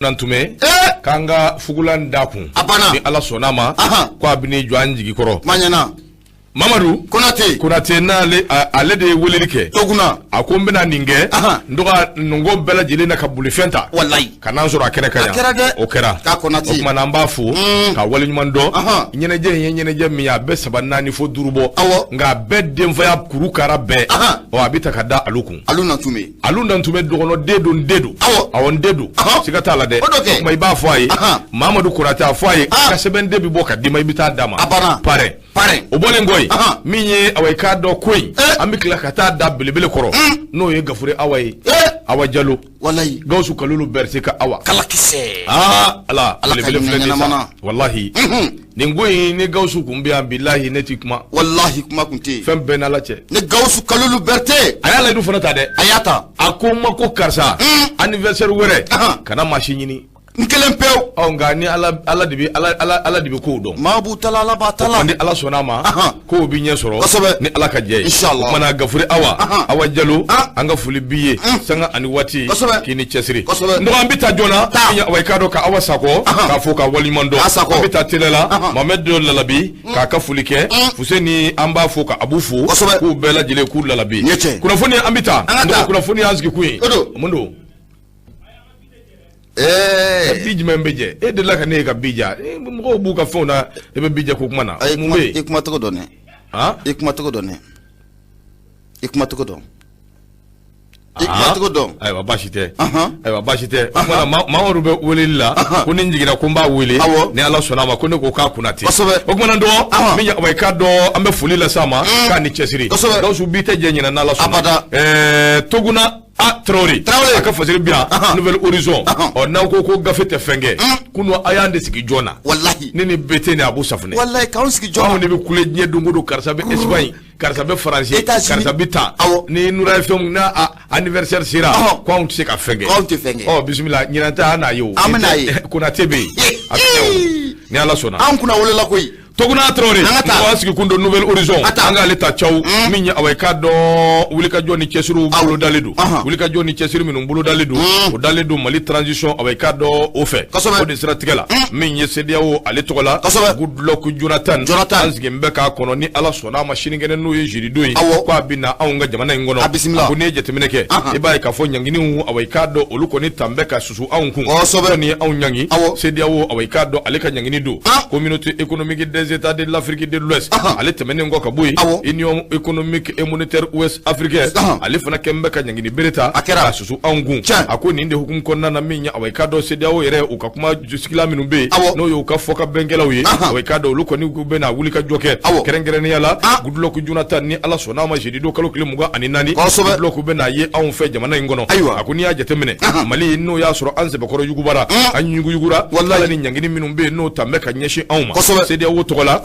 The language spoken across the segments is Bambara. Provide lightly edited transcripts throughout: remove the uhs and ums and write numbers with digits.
Nantumɛ k'an ka fugulan da kun A banna. Ni Ala sɔnna a ma, ko a bɛn'i jɔ an jigi kɔrɔ. Kuma ɲɛna. Mamadu Konate. Konate n'ale ale de ye weleli kɛ. Toguna. A ko n bɛna nin kɛ. N dɔgɔ nɔngɔn bɛɛ lajɛlen na ka bolifɛn ta. Walayi. Ka n'an sɔrɔ a kɛnɛ kan yan. A kɛra dɛ. O kɛra. K'a Konate. O tuma na an b'a fo. Ka waleɲuman dɔn. Ɲɛnajɛ in ye ɲɛnajɛ min ye, a bɛ saba naani fo duuru bɔ. Nka a bɛɛ denfaya kuru kara bɛɛ. Ɔ, a bɛ ta ka da alu kun. Alu Nantumɛ. Alu Nantumɛ dɔgɔnɔ den don, n den don. Awɔ, n den don. Siga t'a la dɛ. O don kɛ. O tuma i b'a fɔ a ye. Mamadu Konate, a fɔ a ye. Ka sɛbɛnden bɛ bɔ ka d'i ma, i bɛ taa d'a ma. A banna. Parrain. Parrain. O bɔlen kɔ yen, min ye awa i k'a dɔn ko in, an bɛ tila ka taa da belebele kɔrɔ, n'o ye Gafure Awa ye, Awa Jalo. Walayi. Gawusu Kalilu Berete ka Awa. Kalakisɛ. Aa Ala. Ala ka belebele hinɛ filɛ nin ye sa. ɲɛnama na. Walahi. Nin ko in, ni Gawusu kun bɛ yan, bilahi ne ti kuma. Walahi, kuma kun tɛ yen. Fɛn bɛɛ n'Ala cɛ. Ni Gawusu Kalilu Berete. A y'a layidu fana ta dɛ. A y'a ta. A ko n ma ko karisa, anniversaire wɛrɛ, kana maa si ɲini. N kelen pewu. Ɔ, nka ni Ala, Ala de bɛ Ala, Ala, Ala de bɛ kow dɔn. Maa b'u ta la, Ala b'a ta la. Ni Ala sɔnna a ma, kow bɛ ɲɛ sɔrɔ. Ni Ala ka jɛ ye. Inshallah. O kumana Gafure Awa, Awa Jalo, an ka foli b'i ye. Sanga ani waati. K'i ni cɛsiri. N dɔgɔ, an bɛ taa joona. Wa i k'a dɔn ka Awa Sakɔ, k'a fo ka waleɲuman dɔn. An bɛ taa télé la, Mohamed Lalabi, k'a ka foli kɛ. Fuseni, an b'a fo ka Abu fo. K'u bɛɛ lajɛlen k'u lalabi. Kunnafoni, an bɛ taa. An ka taa. N dɔgɔ, kunnafoni y'an sigi kun ye. O don. Mun don? Bi jumɛn bɛ jɛ? E delila ka ne ye ka bi ja, mɔgɔw b'u ka fɛnw na, e bɛ bi jɛ ko kuma na. Mun bɛ yen? I kuma tɔgɔ dɔn dɛ. I kuma tɔgɔ dɔn dɛ. I kuma tɔgɔ dɔn. I kuma tɔgɔ dɔn. Ayiwa, baasi tɛ. Ayiwa, baasi tɛ. O kumana Mamadu bɛ weleli la ko ni n jiginna ko n b'a wele, ni Ala sɔnna a ma, ko ne ko k'a kunna ten. O kumana dɔgɔ min, i k'a dɔn an bɛ foli lase a ma k'a ni cɛsiri. Gawusu, bi tɛ jɛ ɲinɛ n'Ala sɔnna. Abada. Toguna a Traoré. Traoré. A ka fasiri bi yan Nouvel Horizon. Ɔ, n'aw ko ko gafe tɛ fɛn kɛ, kunu a y'an de sigi jɔn na. Walahi. Ne ni BT ni Abu Safunɛ. Walahi, k'anw sigi jɔn na. Anw de bɛ kule diɲɛ don o don, karisa bɛ Espagne, karisa bɛ Faransi, États-Unis. karisa bɛ tan. Ni Nura FM n'a a anniversaire sera, ko anw tɛ se ka fɛn kɛ. K'anw tɛ fɛn kɛ. Ɔ, bisimila, ɲinan ta an n'a ye o. An bɛ n'a ye. Konate bɛ yen. A bɛ kɛ o. Ni Ala sɔnna. Anw kunna wolola koyi. Toguna Traoré. An ka taa. Mɔgɔ sigi kun don Nouvel Horizon. An k'ale ta caw min ye, awa i k'a dɔn wulikajɔ ni cɛsiriw bolodalen don. Wulikajɔ ni cɛsiri minnu bolodalen don, o dalen don Mali transition, awa i k'a dɔn o fɛ. O de siratigɛ la, min ye CEDEAO ale tɔgɔ la, Goodluck Jonathan. Jonathan. An sigilen bɛ k'a kɔnɔ ni Ala sɔnna a ma, sinikɛnɛ n'o ye jeudi don ye. Ko a bɛ na anw ka jamana in kɔnɔ. A bisimila. A ko n'i ye jateminɛ kɛ, i b'a ye k'a fɔ ɲanginiw, awa i k'a dɔn olu kɔni tan bɛ ka susu anw kun. Nin ye anw ɲangi. CEDEAO, awa i k'a dɔn ale ka ɲangini don. Communauté économique des États de l'Afrique de l'Ouest. Ale tɛmɛnen kɔ ka bɔ yen. Union économique et monétaire ouest africaine. Ale fana kɛn bɛ ka ɲangini bere ta. A kɛra. Ka susu anw kun. A ko nin de hukumu kɔnɔna na, min ye awa i k'a dɔn CEDEAO yɛrɛ u ka kuma sigila minnu bɛ yen. N'o ye u ka fɔkabɛnkɛlaw ye. Awa i k'a dɔn olu kɔni bɛna wuli ka jɔ kɛ. Kɛrɛnkɛrɛnnenya la, Goodluck Jonathan, ni Ala sɔnna a ma, jeudi don kalo tile 24. Goodluck bɛna ye anw fɛ jamana in kɔnɔ. A ko n'i y'a jateminɛ, Mali n'o y'a sɔrɔ an sɛbɛkɔrɔ yugubara, an yuguyugura, ala ni ɲangini minnu bɛ yen n'o tan bɛ ka ɲɛsin anw ma. CEDEAO tɔgɔ la,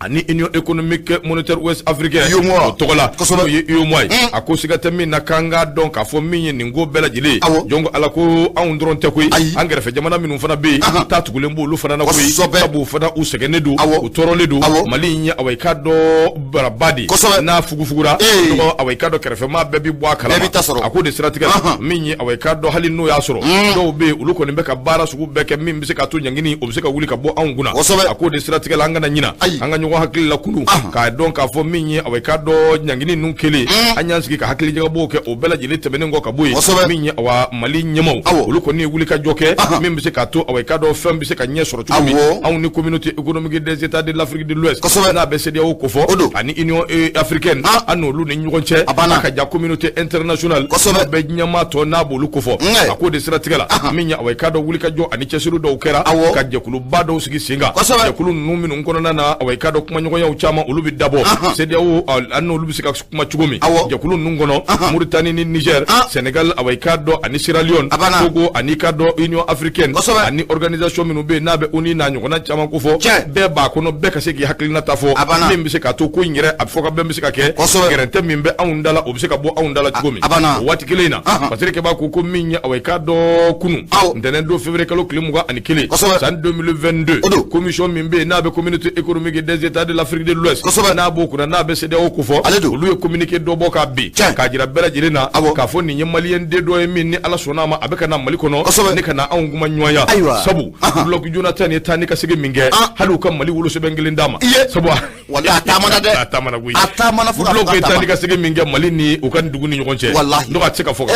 ani Union économique monétaire ouest africaine UEMOA. O tɔgɔ la, n'o ye UEMOA ye, a ko siga tɛ min na k'an k'a dɔn k'a fɔ min ye nin ko bɛɛ lajɛlen ye, jɔn ko Ala ko anw dɔrɔn tɛ koyi, an kɛrɛfɛ jamana minnu fana bɛ yen, taa tugulen b'olu fana na koyi, sabu fana u sɛgɛnnen don, u tɔɔrɔlen don. Mali in ye, awa i k'a dɔn baraba de ye, n'a fugufugura tɔgɔ, awa i k'a dɔn kɛrɛfɛmaa bɛɛ bi bɔ a kalama. Bɛɛ b'i ta sɔrɔ. A ko de siratigɛ la, min ye, awa i k'a dɔn hali n'o y'a sɔrɔ dɔw bɛ yen, olu kɔni bɛ ka baara sugu bɛɛ kɛ min bɛ se ka to ɲangini o bɛ se ka wuli ka bɔ anw kunna. A ko de siratigɛ la, an kana ɲina, an ka ɲɔgɔn hakili la kunu k'a dɔn k'a fɔ min ye, awa i k'a dɔn ɲangini ninnu kelen, an y'an sigi ka hakilijagabɔw kɛ. O bɛɛ lajɛlen tɛmɛnen kɔ ka bɔ yen, min ye awa Mali ɲɛmaw, olu kɔni ye wulikajɔ kɛ min bɛ se k'a to, awa i k'a dɔn fɛn bɛ se ka ɲɛ sɔrɔ cogo min, anw ni Communauté économique des États de l'Afrique de l'Ouest, n'a bɛ CEDEAO kofɔ, ani Union africaine, an n'olu ni ɲɔgɔn cɛ, a ka ja communauté internationale bɛɛ ɲɛmaa tɔ n'a b'olu kofɔ. A k'o de siratigɛ la, min ye, awa i k'a dɔn wulikajɔ ani cɛsiri dɔw kɛra ka jɛkuluba dɔw sigi sen kan, jɛkulu ninnu minnu kɔnɔna na, awa i k'a dɔn kumaɲɔgɔnyaw caman olu bɛ dabɔ CEDEAO an n'olu bɛ se ka kuma cogo min. Jɛkulu ninnu kɔnɔ, Mauritanie ni Niger, Sénégal, awa i k'a dɔn ani Sierra Leone, Togo, ani i k'a dɔn Union africaine, ani organisation minnu bɛ yen n'a bɛ ONU n'a ɲɔgɔnna caman kofɔ, bɛɛ b'a kɔnɔ, bɛɛ ka se k'i hakilina ta fɔ min bɛ se k'a to ko in yɛrɛ a bɛ fɔ ka bɛn bɛ se ka kɛ, gɛrɛntɛ min bɛ anw da la, o bɛ se ka bɔ anw da la cogo min. O waati kelen in na, Patrick b'a ko min ye, awa i k'a dɔn kunun ntɛnɛn don, février kalo tile 21 san 2022, commission min bɛ yen n'a bɛ Communauté économique des États de l'Afrique de l'Ouest, n'a b'o kunna, n'a bɛ CEDEAO kofɔ, Ale don. Olu ye communiqué dɔ bɔ k'a bin k'a jira bɛɛ lajɛlen na k'a fɔ nin ye maliyɛn den dɔ ye min ni Ala sɔnna a ma, a bɛ ka na Mali kɔnɔ ne ka na anw kuma ɲɔgɔnya, sabu Goodluck Jonathan ye taa ni ka segin min kɛ, hali u ka Mali wolosɛbɛn kelen d'a ma, sabu Walahi, a taamana dɛ. A taamana koyi. A taamana fo k'a fɔ Goodluck k'a ye taa ni taamana. ka segin min kɛ Mali ni u ka dugu ni ɲɔgɔn cɛ, donc a tɛ se ka fɔ ka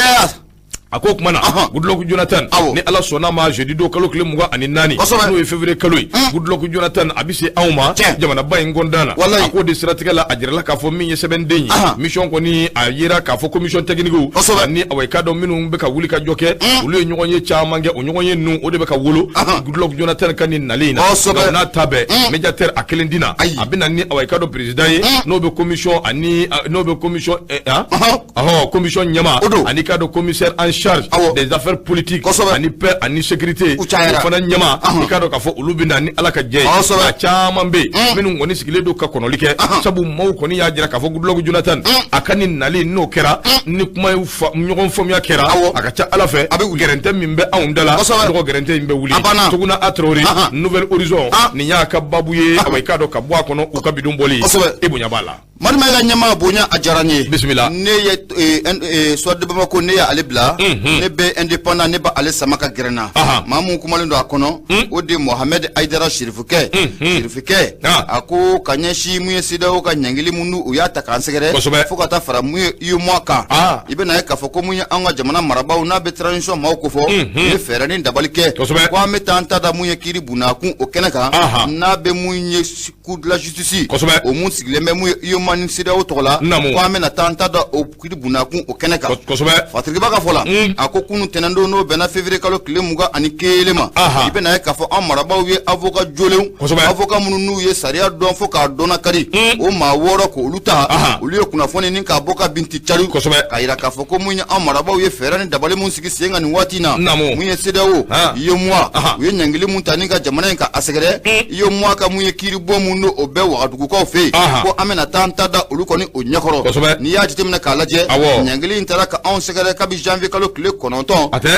a ko o tuma na, Goodluck Jonathan, ni Ala sɔnna ma, jeudi don kalo tile 24, n'o ye février kalo ye, Goodluck Jonathan a bɛ se anw ma jamanaba in kɔnɔna na. A k'o de siratigɛ la, a jirala k'a fɔ min ye sɛbɛnden ye, mission kɔni, a yera k'a fɔ commission technique ani awa i k'a dɔn minnu bɛ ka wuli ka jɔ kɛ, olu ye ɲɔgɔn ye caman kɛ. O ɲɔgɔn ye ninnu, o de bɛ ka wolo Goodluck Jonathan ka nin nalen in na. Nka n'a ta bɛɛ, médiateur a kelen dina, a bɛ na ni awa i k'a dɔn président ye, n'o bɛ commission ani n'o bɛ commission ɔhɔ commission ɲɛmaa ani k'a dɔn commissaire en charge des affaires politiques ani paix ani sécurité, o fana ɲɛmaa, i k'a dɔn k'a fɔ olu bɛ na ni Ala ka jɛ ye. Nka caman bɛ yen minnu kɔni sigilen don ka kɔnɔli kɛ, sabu maaw kɔni y'a jira k'a fɔ Goodluck Jonathan a ka nin nali, n'o kɛra ni kuma ye, ɲɔgɔn faamuya kɛra, a ka ca Ala fɛ, gɛrɛntɛ min bɛ anw da la, nɔgɔ gɛrɛntɛ in bɛ wuli. Tuguna a Traoré, Nouvel Horizon, nin y'a ka babu ye, awa i k'a dɔn ka bɔ a kɔnɔ u ka bidon bɔli, e bonya b'a la. Malima ka ɲɛmaa bonya, a diyara n ye. Bisimila. Ne ye Soir de Bamako, ne ye ale bila, ne bɛ Indépendant, ne b'ale sama ka gɛrɛ n na. Maa mun kumalen don a kɔnɔ, o de ye Mohamed Ayidara Sirifukɛ. Sirifukɛ a ko ka ɲɛsin mun ye CEDEAO ka ɲangili mun u y'a ta k'an sɛgɛrɛ, fo ka taa fara mun ye UEMOA kan, i bɛna ye k'a fɔ ko mun ye an ka jamana marabaaw n'a bɛ transition maaw kofɔ, u ye fɛɛrɛ ni dabali kɛ ko an bɛ taa an ta da mun ye kiiri bunakun o kɛnɛ kan, n'a bɛ mun ye Cour de la justice, o mun sigilen bɛ mun ye UEMOA ni CEDEAO tɔgɔ la, ko an bɛna taa an ta da o kiiri bunakun o kɛnɛ kan. Fatirikiba ka fɔ la, a ko kunun tɛnɛndon, n'o bɛnna février kalo tile 21 ma, i bɛna ye k'a fɔ an marabaaw ye avocat jolenw, avocat minnu n'u ye sariya dɔn fo k'a dɔnna kari, o maa wɔɔrɔ k'olu ta, olu ye kunnafoni ni k'a bɔ ka binti cari k'a yira k'a fɔ ko mun ye an marabaaw ye fɛɛrɛ ni dabali mun sigi sen kan nin waati in na, mun ye CEDEAO, UEMOA, u ye ɲangili mun ta ni ka jamana in ka a sɛgɛrɛ, UEMOA ka mun ye kiiri bon mun n'o o bɛɛ Wagadugukaw fɛ yen, ko an bɛna taa an ta da olu kɔni o ɲɛkɔrɔ. N'i y'a jateminɛ k'a lajɛ, ɲangili in taara ka anw sɛgɛrɛ kabi janvier kalo tile 9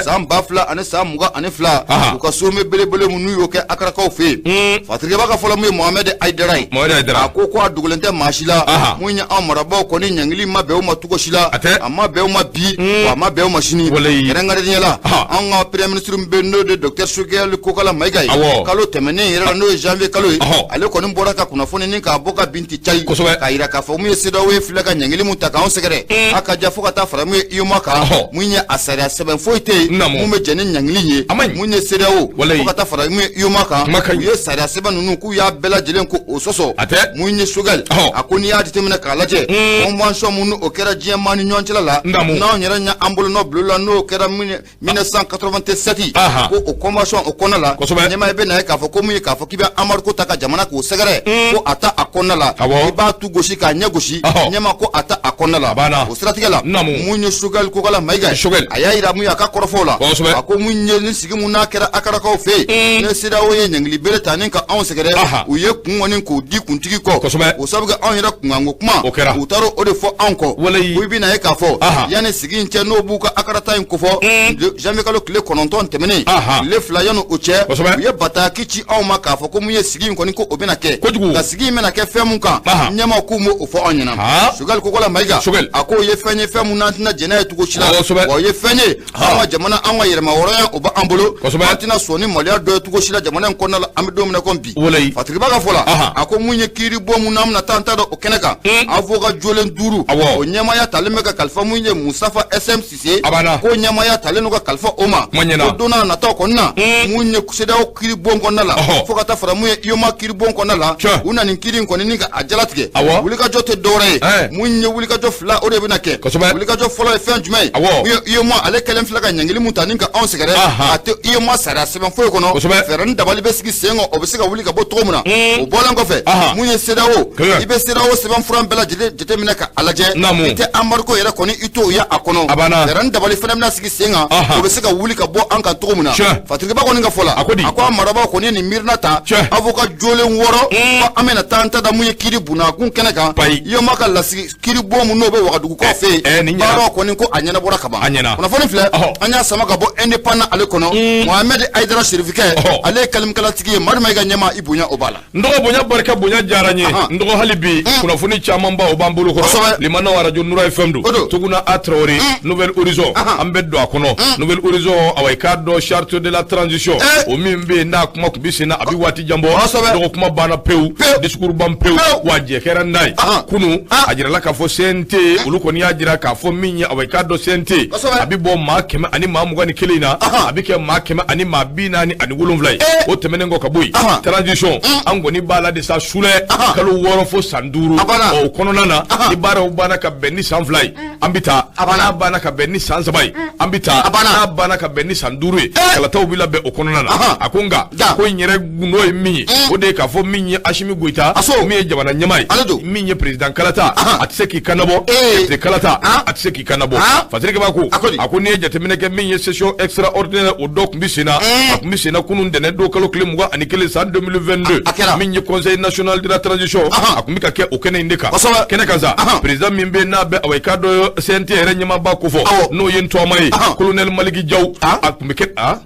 san 2022, u ka sommet belebele mun n'u y'o kɛ Akarakaw fɛ yen. Fatirikɛba ka fɔlɔ, mun ye Mohamed Ayidara ye, a ko ko a dogolen tɛ maa si la, mun ye anw marabaaw kɔni ɲangili ma bɛn u ma cogo si la, a ma bɛn u ma bi, wa a ma bɛn u ma sini. Kɛrɛnkɛrɛnnenya la, anw ka premier ministre min bɛ n'o de docteur Choguel Kokala Mayiga ye, kalo tɛmɛnen yɛrɛ la, n'o ye janvier kalo ye, ale kɔni bɔra ka kunnafoni ni k'a bɔ ka binti cayi k'a yira k'a fɔ mun ye CEDEAO ye filɛ ka ɲangili mun ta k'anw sɛgɛrɛ, a ka ja fo ka taa fara mun ye UEMOA kan, mun ye a sariya sɛbɛn foyi tɛ yen mun bɛ jɛn ni ɲangili ye. Mun ye CEDEAO fo ka taa fara mun ye UEMOA kan, u ye sariya sɛbɛn ninnu k'u y'a bɛɛ lajɛlen ko o sɔsɔ. Mun ye Choguel, a ko n'i y'a jateminɛ k'a lajɛ, convention mun o kɛra diɲɛ maa ni ɲɔgɔn cɛla la, n'anw yɛrɛ ɲɛ an bolonɔ bil'o la, n'o kɛra mun ye 1987, ko o convention o kɔnɔna la, ɲɛmaa, i bɛ na ye k'a fɔ ko mun ye k'a fɔ k'i bɛ embargo ta ka jamana k'o sɛgɛrɛ, ko a ta a kɔnɔna la, i b'a tu gosi k'a ɲɛ gosi, ɲɛmaa ko a ta a kɔnɔna la. O siratigɛ la, mun ye Choguel Kokala Mayiga ye, a y'a yira mun ye a ka kɔrɔfɔw la, a ko mun ye ni sigi mun n'a kɛra Akarakaw fɛ yen, ne CEDEAO ye ɲangili bere ta ni ka anw sɛgɛrɛ, u ye kun kɔni k'o di kuntigi kɔ, o sababu kɛ anw yɛrɛ kunkanko kuma, u taara o de fɔ anw kɔ. Ko i bɛ na ye k'a fɔ yanni sigi in cɛ, n'o b'u ka Akarata in kofɔ, janvier kalo tile 9 tɛmɛnen, tile 2 yanni o cɛ, u ye bataki ci anw ma k'a fɔ ko mun ye sigi in kɔni ko o bɛna kɛ. Nka sigi in bɛna kɛ fɛn mun kan, ɲɛmaaw k'u m'o fɔ anw ɲɛna. Choguel Kokala Mayiga a k'o ye fɛn ye, fɛn mun n'an tɛna jɛn n'a ye cogo si la, wa o ye fɛn ye anw ka jamana, anw ka yɛrɛmahɔrɔnya o b'an bolo, an tɛna sɔn ni maloya dɔ ye cogo si la jamana in kɔnɔna la, an bɛ don min na komi bi. Fatiriba ka fɔ la, a ko mun ye kiiri bon mun n'an bɛna taa an ta dɔn o kɛnɛ kan, avocat jolen duuru, o ɲɛmaaya talen bɛ ka kalifa mun ye Mustafa SM Sise, ko ɲɛmaaya talen don ka kalifa o ma, ko don n'a nataw kɔni na, mun ye CEDEAO kiiri bon kɔnɔna la, fo ka taa fara mun ye UEMOA kiiri bon kɔnɔna la, u na nin kiiri in kɔni ni ka a jalatigɛ. Wulikajɔ tɛ dɔwɛrɛ ye, mun ye wulikajɔ fila o de bɛna kɛ. Wulikajɔ fɔlɔ ye fɛn jumɛn ye? Mun ye UEMOA ale kɛlen filɛ ka ɲangili mun ta ni ka anw sɛgɛrɛ, a tɛ UEMOA sariya sɛbɛn foyi kɔnɔ, fɛɛrɛ ni dabali bɛ sigi sen kan o bɛ se ka wuli ka bɔ cogo min na. O bɔlen kɔfɛ, mun ye CEDEAO, i bɛ CEDEAO sɛbɛn fura bɛɛ lajɛlen jateminɛ ka a lajɛ, i tɛ embargo yɛrɛ kɔni i t'o ye a kɔnɔ. Fɛɛrɛ ni dabali fana bɛna sigi sen kan, o bɛ se ka wuli ka bɔ an kan cogo min na. Fatiriba kɔni ka fɔ la, a ko an marabaaw kɔni ye nin miirina ta, avocat jolen wɔɔrɔ, ko an bɛna taa an ta da mun ye kiiri bunakun kɛnɛ kan. kan. UEMOA ka lasigi kiiribon mun n'o bɛ Wagadugu kɔ fɛ yen, baaraw kɔni ko a ɲɛnabɔra ka ban. A ɲɛna. Kunnafoni filɛ, an y'a sama ka bɔ Indépendant ale kɔnɔ. Mohamed Aïdara Sirifikɛ, ale ye kalimkalatigi ye. Madu Mayiga ɲɛma, i bonya o b'a la. N dɔgɔ, bonya barika, bonya diyara n ye. N dɔgɔ, hali bi kunnafoni caman ba o b'an bolo kɔrɔ. Limanaw, arajo Nura FM don. Tuguna A Traoré, Nouvel Horizon, an bɛ don a kɔnɔ. Nouvel Horizon, awa, i k'a dɔn, charte de la transition, o min bɛ yen n'a kuma tun bɛ sen na, a bɛ waati jan bɔ. Dɔgɔ, kuma banna pewu, discours ban pewu, wa jɛ kɛra n'a ye. Kunu a jirala k'a fɔ CNT, olu kɔni y'a jira k'a fɔ min ye, awa, i k'a dɔn, CNT a bɛ bɔ maa 121 na, a bɛ kɛ maa 147 ye. O tɛmɛnen kɔ ka bɔ yen, transition, an kɔni b'a la de sa sulɛ kalo 6 fo san 5. O kɔnɔna na, ni baaraw banna ka bɛn ni san 2 ye, an bɛ taa. N'a banna ka bɛn ni san 3 ye, an bɛ taa. N'a banna ka bɛn ni san 5 ye, kalataw bɛ labɛn o kɔnɔna na. A ko nka ko in yɛrɛ gundo ye min ye, o de ye k'a fɔ min ye Asimi Goyita, min ye jamana ɲɛmaa ye, min ye président kalata, a tɛ se k'i kannabɔ, député kalata, a tɛ se k'i kannabɔ. Fasirikɛ b'a ko, a ko n'i ye jateminɛ kɛ, min ye session extraordinaire, o dɔ tun bɛ sen na, a tun bɛ sen na kunun ntɛnɛn don, kalo tile 21 san 2022, min ye Conseil national de la transition, a tun bɛ ka kɛ o kɛnɛ in de kan. Kɛnɛ kan sa, président min bɛ yen n'a bɛ, awa, i k'a dɔn, CNT yɛrɛ ɲɛmaaba ko fɔ, n'o ye Ntɔma ye, colonel Maliki Jaw, a tun bɛ kɛ a.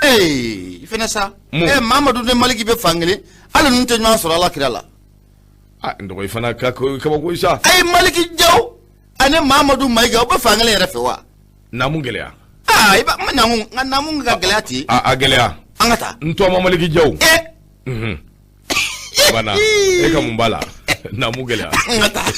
Ee, i fɛnɛ sa. Ee, Mamadu ni Maliki bɛ fan kelen, hali ninnu tɛ ɲɔgɔn sɔrɔ ala kira la. A n dɔgɔ, i fana ka kabako sa. A ye Maliki Jaw ani Mamadu Mayiga, o bɛ fan kelen yɛrɛ fɛ wa? Naamu gɛlɛya. Aa, i b'a n ma naamu, n ka naamu ka gɛlɛya ten. A gɛlɛya. An ka taa. Ntɔma Maliki Jaw. Bana, e ka mun b'a la? Naamu gɛlɛya. An ka taa.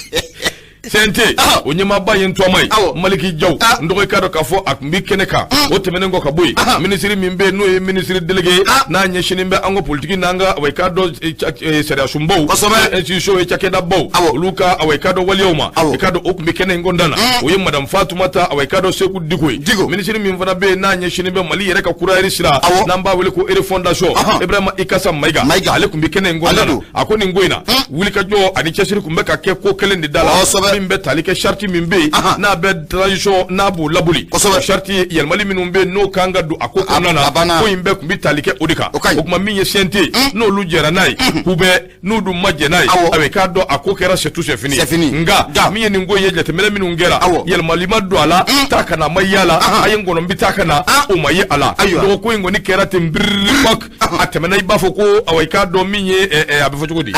CNT, o ɲɛmaaba ye Ntɔma ye, Maliki Jaw. N dɔgɔ, i k'a dɔn k'a fɔ a tun bɛ kɛnɛ kan. O tɛmɛnen kɔ ka bɔ yen, minisiri min bɛ yen n'o ye minisiri délégué, n'a ɲɛsinnen bɛ an ka politiki n'an ka, awa, i k'a dɔn, sariya sunbaw, institution ye, cakɛdabaw, olu ka, awa, i k'a dɔn, waleyaw ma, i k'a dɔn, o tun bɛ kɛnɛ in kɔnɔna na, o ye madame Fatumata, awa, i k'a dɔn, Seku Diko ye. Minisiri min fana bɛ yen n'a ɲɛsinnen bɛ Mali yɛrɛ ka kurayɛri sira, n'an b'a wele ko refondation, Ibrahima Ikasa Mayiga, ale tun bɛ kɛnɛ in kɔnɔna na. A ko nin ko in na, wulikajɔ ani cɛsiri tun bɛ ka kɛ ko kelen de da la, min bɛ tali kɛ charte min bɛ yen n'a bɛ transition, n'a b'o laboli, charte yɛlɛmali minnu bɛ yen n'o kan ka don a ko kɔnɔna na, ko in bɛɛ tun bɛ tali kɛ o de kan. O tuma, min ye CNT, n'olu jɛra n'a ye, k'u bɛ n'u dun ma jɛ n'a ye, a bɛ k'a dɔn a ko kɛra c'est tout, c'est fini. Nka min ye nin ko in ye, jateminɛ minnu kɛra, yɛlɛmali ma don a la, taa ka na ma ye a la, a ye n kɔnɔ n bɛ taa ka na, o ma ye a la. Dɔgɔ, ko in kɔni kɛra ten biriri, a tɛmɛna, i b'a fɔ ko, awa, i k'a dɔn, min ye, a bɛ fɔ cogo di,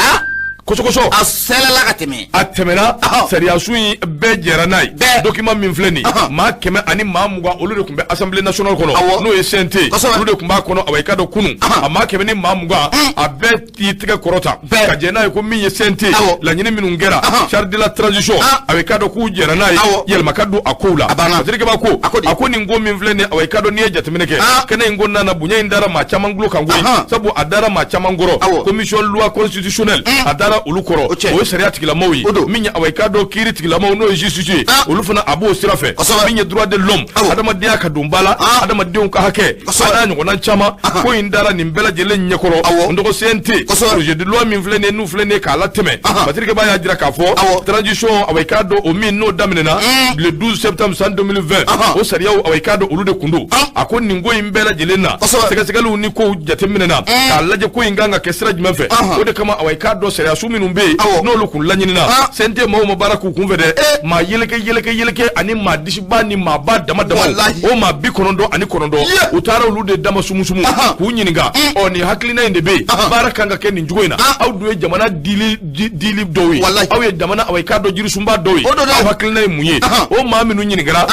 kosɔkosɔ. A sɛlɛla ka tɛmɛ. A tɛmɛna. Sariyasun in bɛɛ jɛra n'a ye. Document min filɛ nin, maa 120, olu de tun bɛ Assemblée nationale kɔnɔ, n'o ye CNT, olu de tun b'a kɔnɔ. Awa, i k'a dɔn, kunun a maa 120, a bɛɛ y'i tɛgɛ kɔrɔta ka jɛ n'a ye ko min ye CNT, laɲini minnu kɛra, charte de la transition, a i k'a dɔn k'u jɛra n'a ye, yɛlɛma ka don a kow la. Patrick b'a ko, a ko nin ko min filɛ nin, awa, i k'a dɔn, n'i ye jateminɛ kɛ kɛnɛ in kɔnɔna na, bonya in dara maa caman tulo kan koyi, sabu a dara maa caman kɔrɔ. Commission loi constitutionnelle, a dara olu kɔrɔ, o ye sariya tigilamaw ye. Min ye, awa, i k'a dɔn, kiiri tigilamaw, n'o ye justice ye, olu fana a b'o sira fɛ. Min ye droit de l'homme, adamadenya ka don ba la, adamadenw ka hakɛ, a n'a ɲɔgɔnna caman, ko in dara nin bɛɛ lajɛlen ɲɛkɔrɔ. N dɔgɔ, CNT, projet de loi min filɛ nin ye, n'u filɛ nin ye k'a latɛmɛ, Patrick b'a y'a jira k'a fɔ transition, awa, i k'a dɔn, o min n'o daminɛna le 12 septembre san 2020, o sariyaw, awa, i k'a dɔn, olu de kun don. A ko nin ko in bɛɛ lajɛlen na, sɛgɛsɛgɛliw ni kow jateminɛna k'a lajɛ ko in kan ka kɛ sira jumɛn fɛ. O de kama, awa, i k'a dɔn, sariyasun minnu bɛ yen n'olu kun laɲinina, CNT maaw ma baara k'u kun fɛ dɛ. Maa yeleke yeleke yeleke ani maa disiba ni maaba dama dama, o maa 99, u taara olu de dama sumusumu k'u ɲininka: ɔ, nin hakilina in de bɛ yen, baara kan ka kɛ nin cogo in na, aw dun ye jamana dili dili dɔw ye, aw ye jamana, aw ye k'a dɔn, jirisunba dɔw ye, aw hakilina ye mun ye? O maa minnu ɲininkara,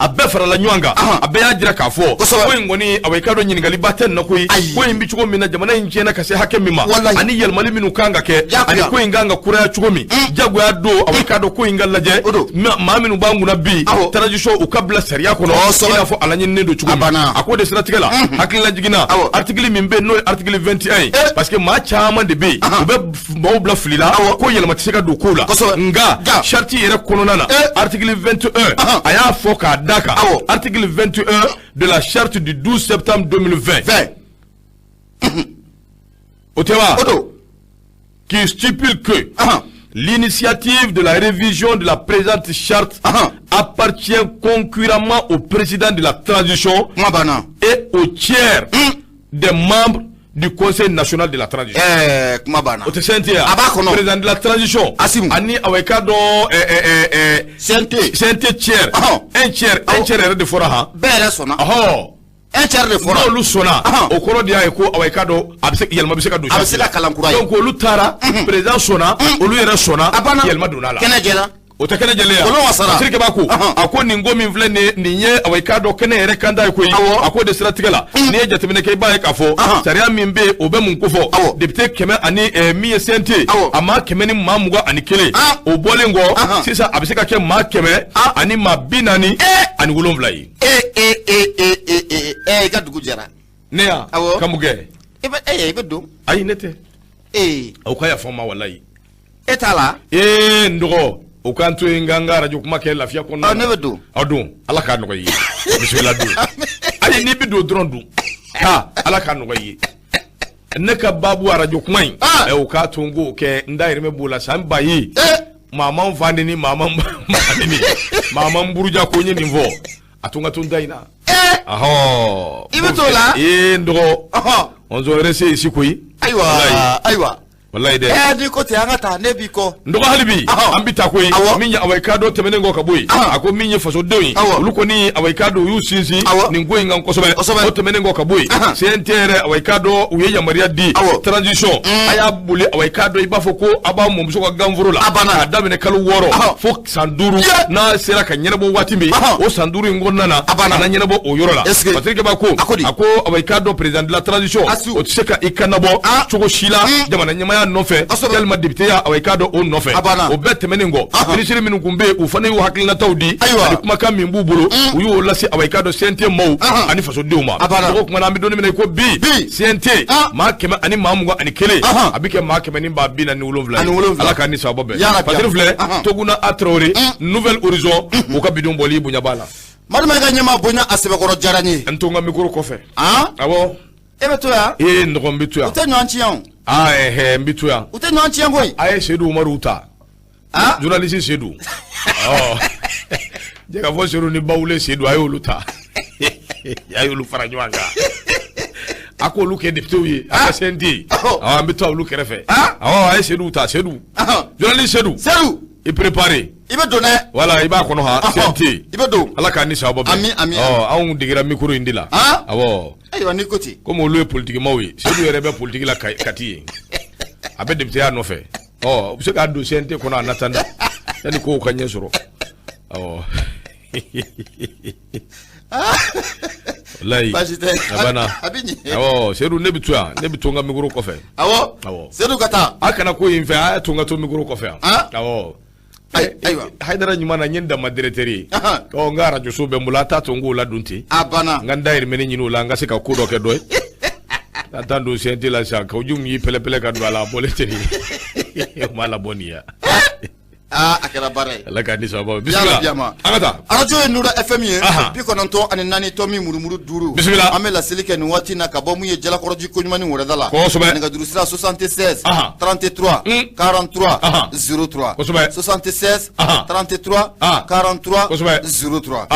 a bɛɛ farala ɲɔgɔn kan, a bɛɛ y'a jira k'a fɔ ko in kɔni, awa, i k'a dɔn, ɲininkaliba tɛ nin na koyi. Ko in bɛ cogo min na, jamana in tiɲɛna ka se hakɛ min ma, ani yɛlɛmali minnu kan ka kɛ, ani ko in kan ka kuraya cogo min, jagoya don, awa, i k'a dɔn, ko in ka lajɛ. Maa minnu b'an kunna bi, transition, u ka bila sariya kɔnɔ i n'a fɔ a laɲininen don cogo min. A ko de siratigɛ la, hakilila jiginna article min bɛ yen, n'o ye article 21 ye, parce que maa caman de bɛ yen, u bɛ maaw bila fili la ko yɛlɛma tɛ se ka don kow la. Nka charte yɛrɛ kɔnɔna na, article 21, a y'a fɔ k'a da kan, article 21 de la charte du 12 septembre 2020, o tɛ wa, qui stipule que l'initiative de la révision de la présente charte appartient concurremment au président de la transition et au tiers des membres. du Conseil national de la transition. Kuma banna. O tɛ CNT ya? A b'a kɔnɔ. Président de la transition. Assimi. Ani awa i k'a dɔn CNT. CNT tiers. Un tiers, un tiers yɛrɛ de fɔra han. Bɛɛ yɛrɛ sɔnna. Un tiers de fɔra. N'olu sɔnna, o kɔrɔ de y'a ye ko awa i k'a dɔn a bɛ se yɛlɛma bɛ se ka don. A bɛ se ka kalan kura ye. Donc olu taara, président sɔnna, olu yɛrɛ sɔnna. A banna. Yɛlɛma donna a la. Kɛnɛ jɛra. O tɛ kɛnɛ jɛlen ya. Olu wasara. Patrick b'a ko a ko nin ko min filɛ nin ye awa i k'a dɔn kɛnɛ yɛrɛ kan ta ye koyi. A ko de siratigɛ la, n'i ye jateminɛ kɛ i b'a ye k'a fɔ sariya min bɛ yen o bɛ mun ko fɔ, député 100 ani min ye CNT a maa 121, o bɔlen kɔ sisan a bɛ se ka kɛ maa 147 ye. I ka dugu jɛra. Ne ya ka mun kɛ? I bɛ don. Ayi ne tɛ. O ka yafa n ma walayi. E t'a la? N dɔgɔ. O k'an to yen k'an ka arajo kuma kɛ lafiya kɔnɔna na. Ne bɛ don. Aw don, Ala k'a nɔgɔya i ye. Bisimila don. Ayi n'i bɛ don dɔrɔn don. Taa, Ala k'a nɔgɔya i ye. Ne ka baabu arajo kuma in. O k'a to n k'o kɛ n dayirimɛ b'o la san ba ye. Maa ma n fa neni, maa ma n ba neni, maa ma n buruja ko n ye nin fɔ. A to n ka to n da in na. Ahɔ. I bɛ t'o la? N dɔgɔ. On se reste ici koyi. Ayiwa, ayiwa. Walayi dɛ. N'i ko ten an ka taa ne b'i kɔ. N dɔgɔ hali bi an bɛ taa koyi. Min ye awa i k'a dɔn tɛmɛnen kɔ ka bɔ yen. A ko min ye fasodenw ye. Olu kɔni awa i k'a dɔn u y'u sinsin nin ko in kan kosɛbɛ. O tɛmɛnen kɔ ka bɔ yen. CNT yɛrɛ awa i k'a dɔn u ye yamaruya di. Transition a y'a boli awa i k'a dɔn i b'a fɔ ko a b'a mɔmuso ka ganforo la. K'a daminɛ kalo 6 fo san 5 n'a sera ka ɲɛnabɔ waati min. O san 5 in kɔnɔna na. A na ɲɛnabɔ o yɔrɔ la. Patrick b'a ko a ko awa i k'a dɔn président de la transition. O tɛ se ka i kan nabɔ cogo si la jamana ɲɛmaaya nɔfɛ yalima député ya awa i k'a dɔn o nɔfɛ. O bɛɛ tɛmɛnen kɔ, minisiri minnu tun bɛ yen u fana y'u hakilinataw di ani kumakan min b'u bolo u y'o lase awa i k'a dɔn CNT maaw ani fasodenw ma. O kuma na an bɛ don min na i ko bi CNT maa 121 a bɛ kɛ maa 147 ye. Ala k'an ni sababa bɛn. Patrick filɛ Toguna A Traoré Nouvel Horizon u ka bidon bɔli bonya b'a la. Madu Mayiga ɲɛmaa bonya a sɛbɛkɔrɔ diyara n ye. N to n ka micro kɔfɛ. Awɔ. E bɛ to yan? N dɔgɔ n bɛ to yan. U tɛ ɲɔgɔn tiɲɛ o. N bɛ to yan. U tɛ ɲɔgɔn tiɲɛ koyi. A ye Seydou Umaru ta. Journaliste Seydou. Jɛkafɔ Seydou ni Bawule Seydou a y'olu ta. A y'olu fara ɲɔgɔn kan. A k'olu kɛ député ye. A ka CNT. An bɛ taa olu kɛrɛfɛ. A ye Seydou ta Seydou. Journaliste Seydou. Seydou. I préparé. I bɛ don dɛ. Voilà i b'a kɔnɔ han CNT. I bɛ don. Ala k'an ni sababa bɛn. Ami ami. Anw degera micro in de la. Awɔ. Ayiwa n'i ko ten. Komi olu ye politikimaw ye, Seydou yɛrɛ bɛ politiki la Kati yen. A bɛ député ya nɔfɛ. U bɛ se k'a don CNT kɔnɔ en attendant yanni kow ka ɲɛ sɔrɔ. Awɔ. Walayi. Baasi tɛ. A banna. A bɛ ɲɛ. Awɔ Seydou ne bɛ to yan, ne bɛ to n ka micro kɔfɛ. Awɔ. Seydou ka taa. A kana ko in fɛ, a y'a to n ka to micro kɔfɛ yan. Awɔ. Ayiwa. Hayidara ɲuman na n ye n dama directeur ye. N ka arajo so bɛ n bolo a t'a to n k'o ladon ten. A banna. N ka n dayirimɛ ɲini o la n ka se ka ko dɔ kɛ dɔ ye. Ka taa don CNT la sisan ka jugu y'i pɛlɛpɛlɛ ka don a la a bɔlen tɛ nin ye. O m'a labɔ nin ye. A kɛra baara ye. Ala k'a ni sababa. Bisimila. An ka taa. Arajo ye Nura FM ye. 94 tomi murumuru 5. Bisimila. An bɛ laseli kɛ nin waati in na ka bɔ mun ye Jalakɔrɔji koɲuman ni wɛrɛda la. Kosɛbɛ. Nɛgɛjuru sira 76 33 43 03. Kosɛbɛ. 76 33 43 03.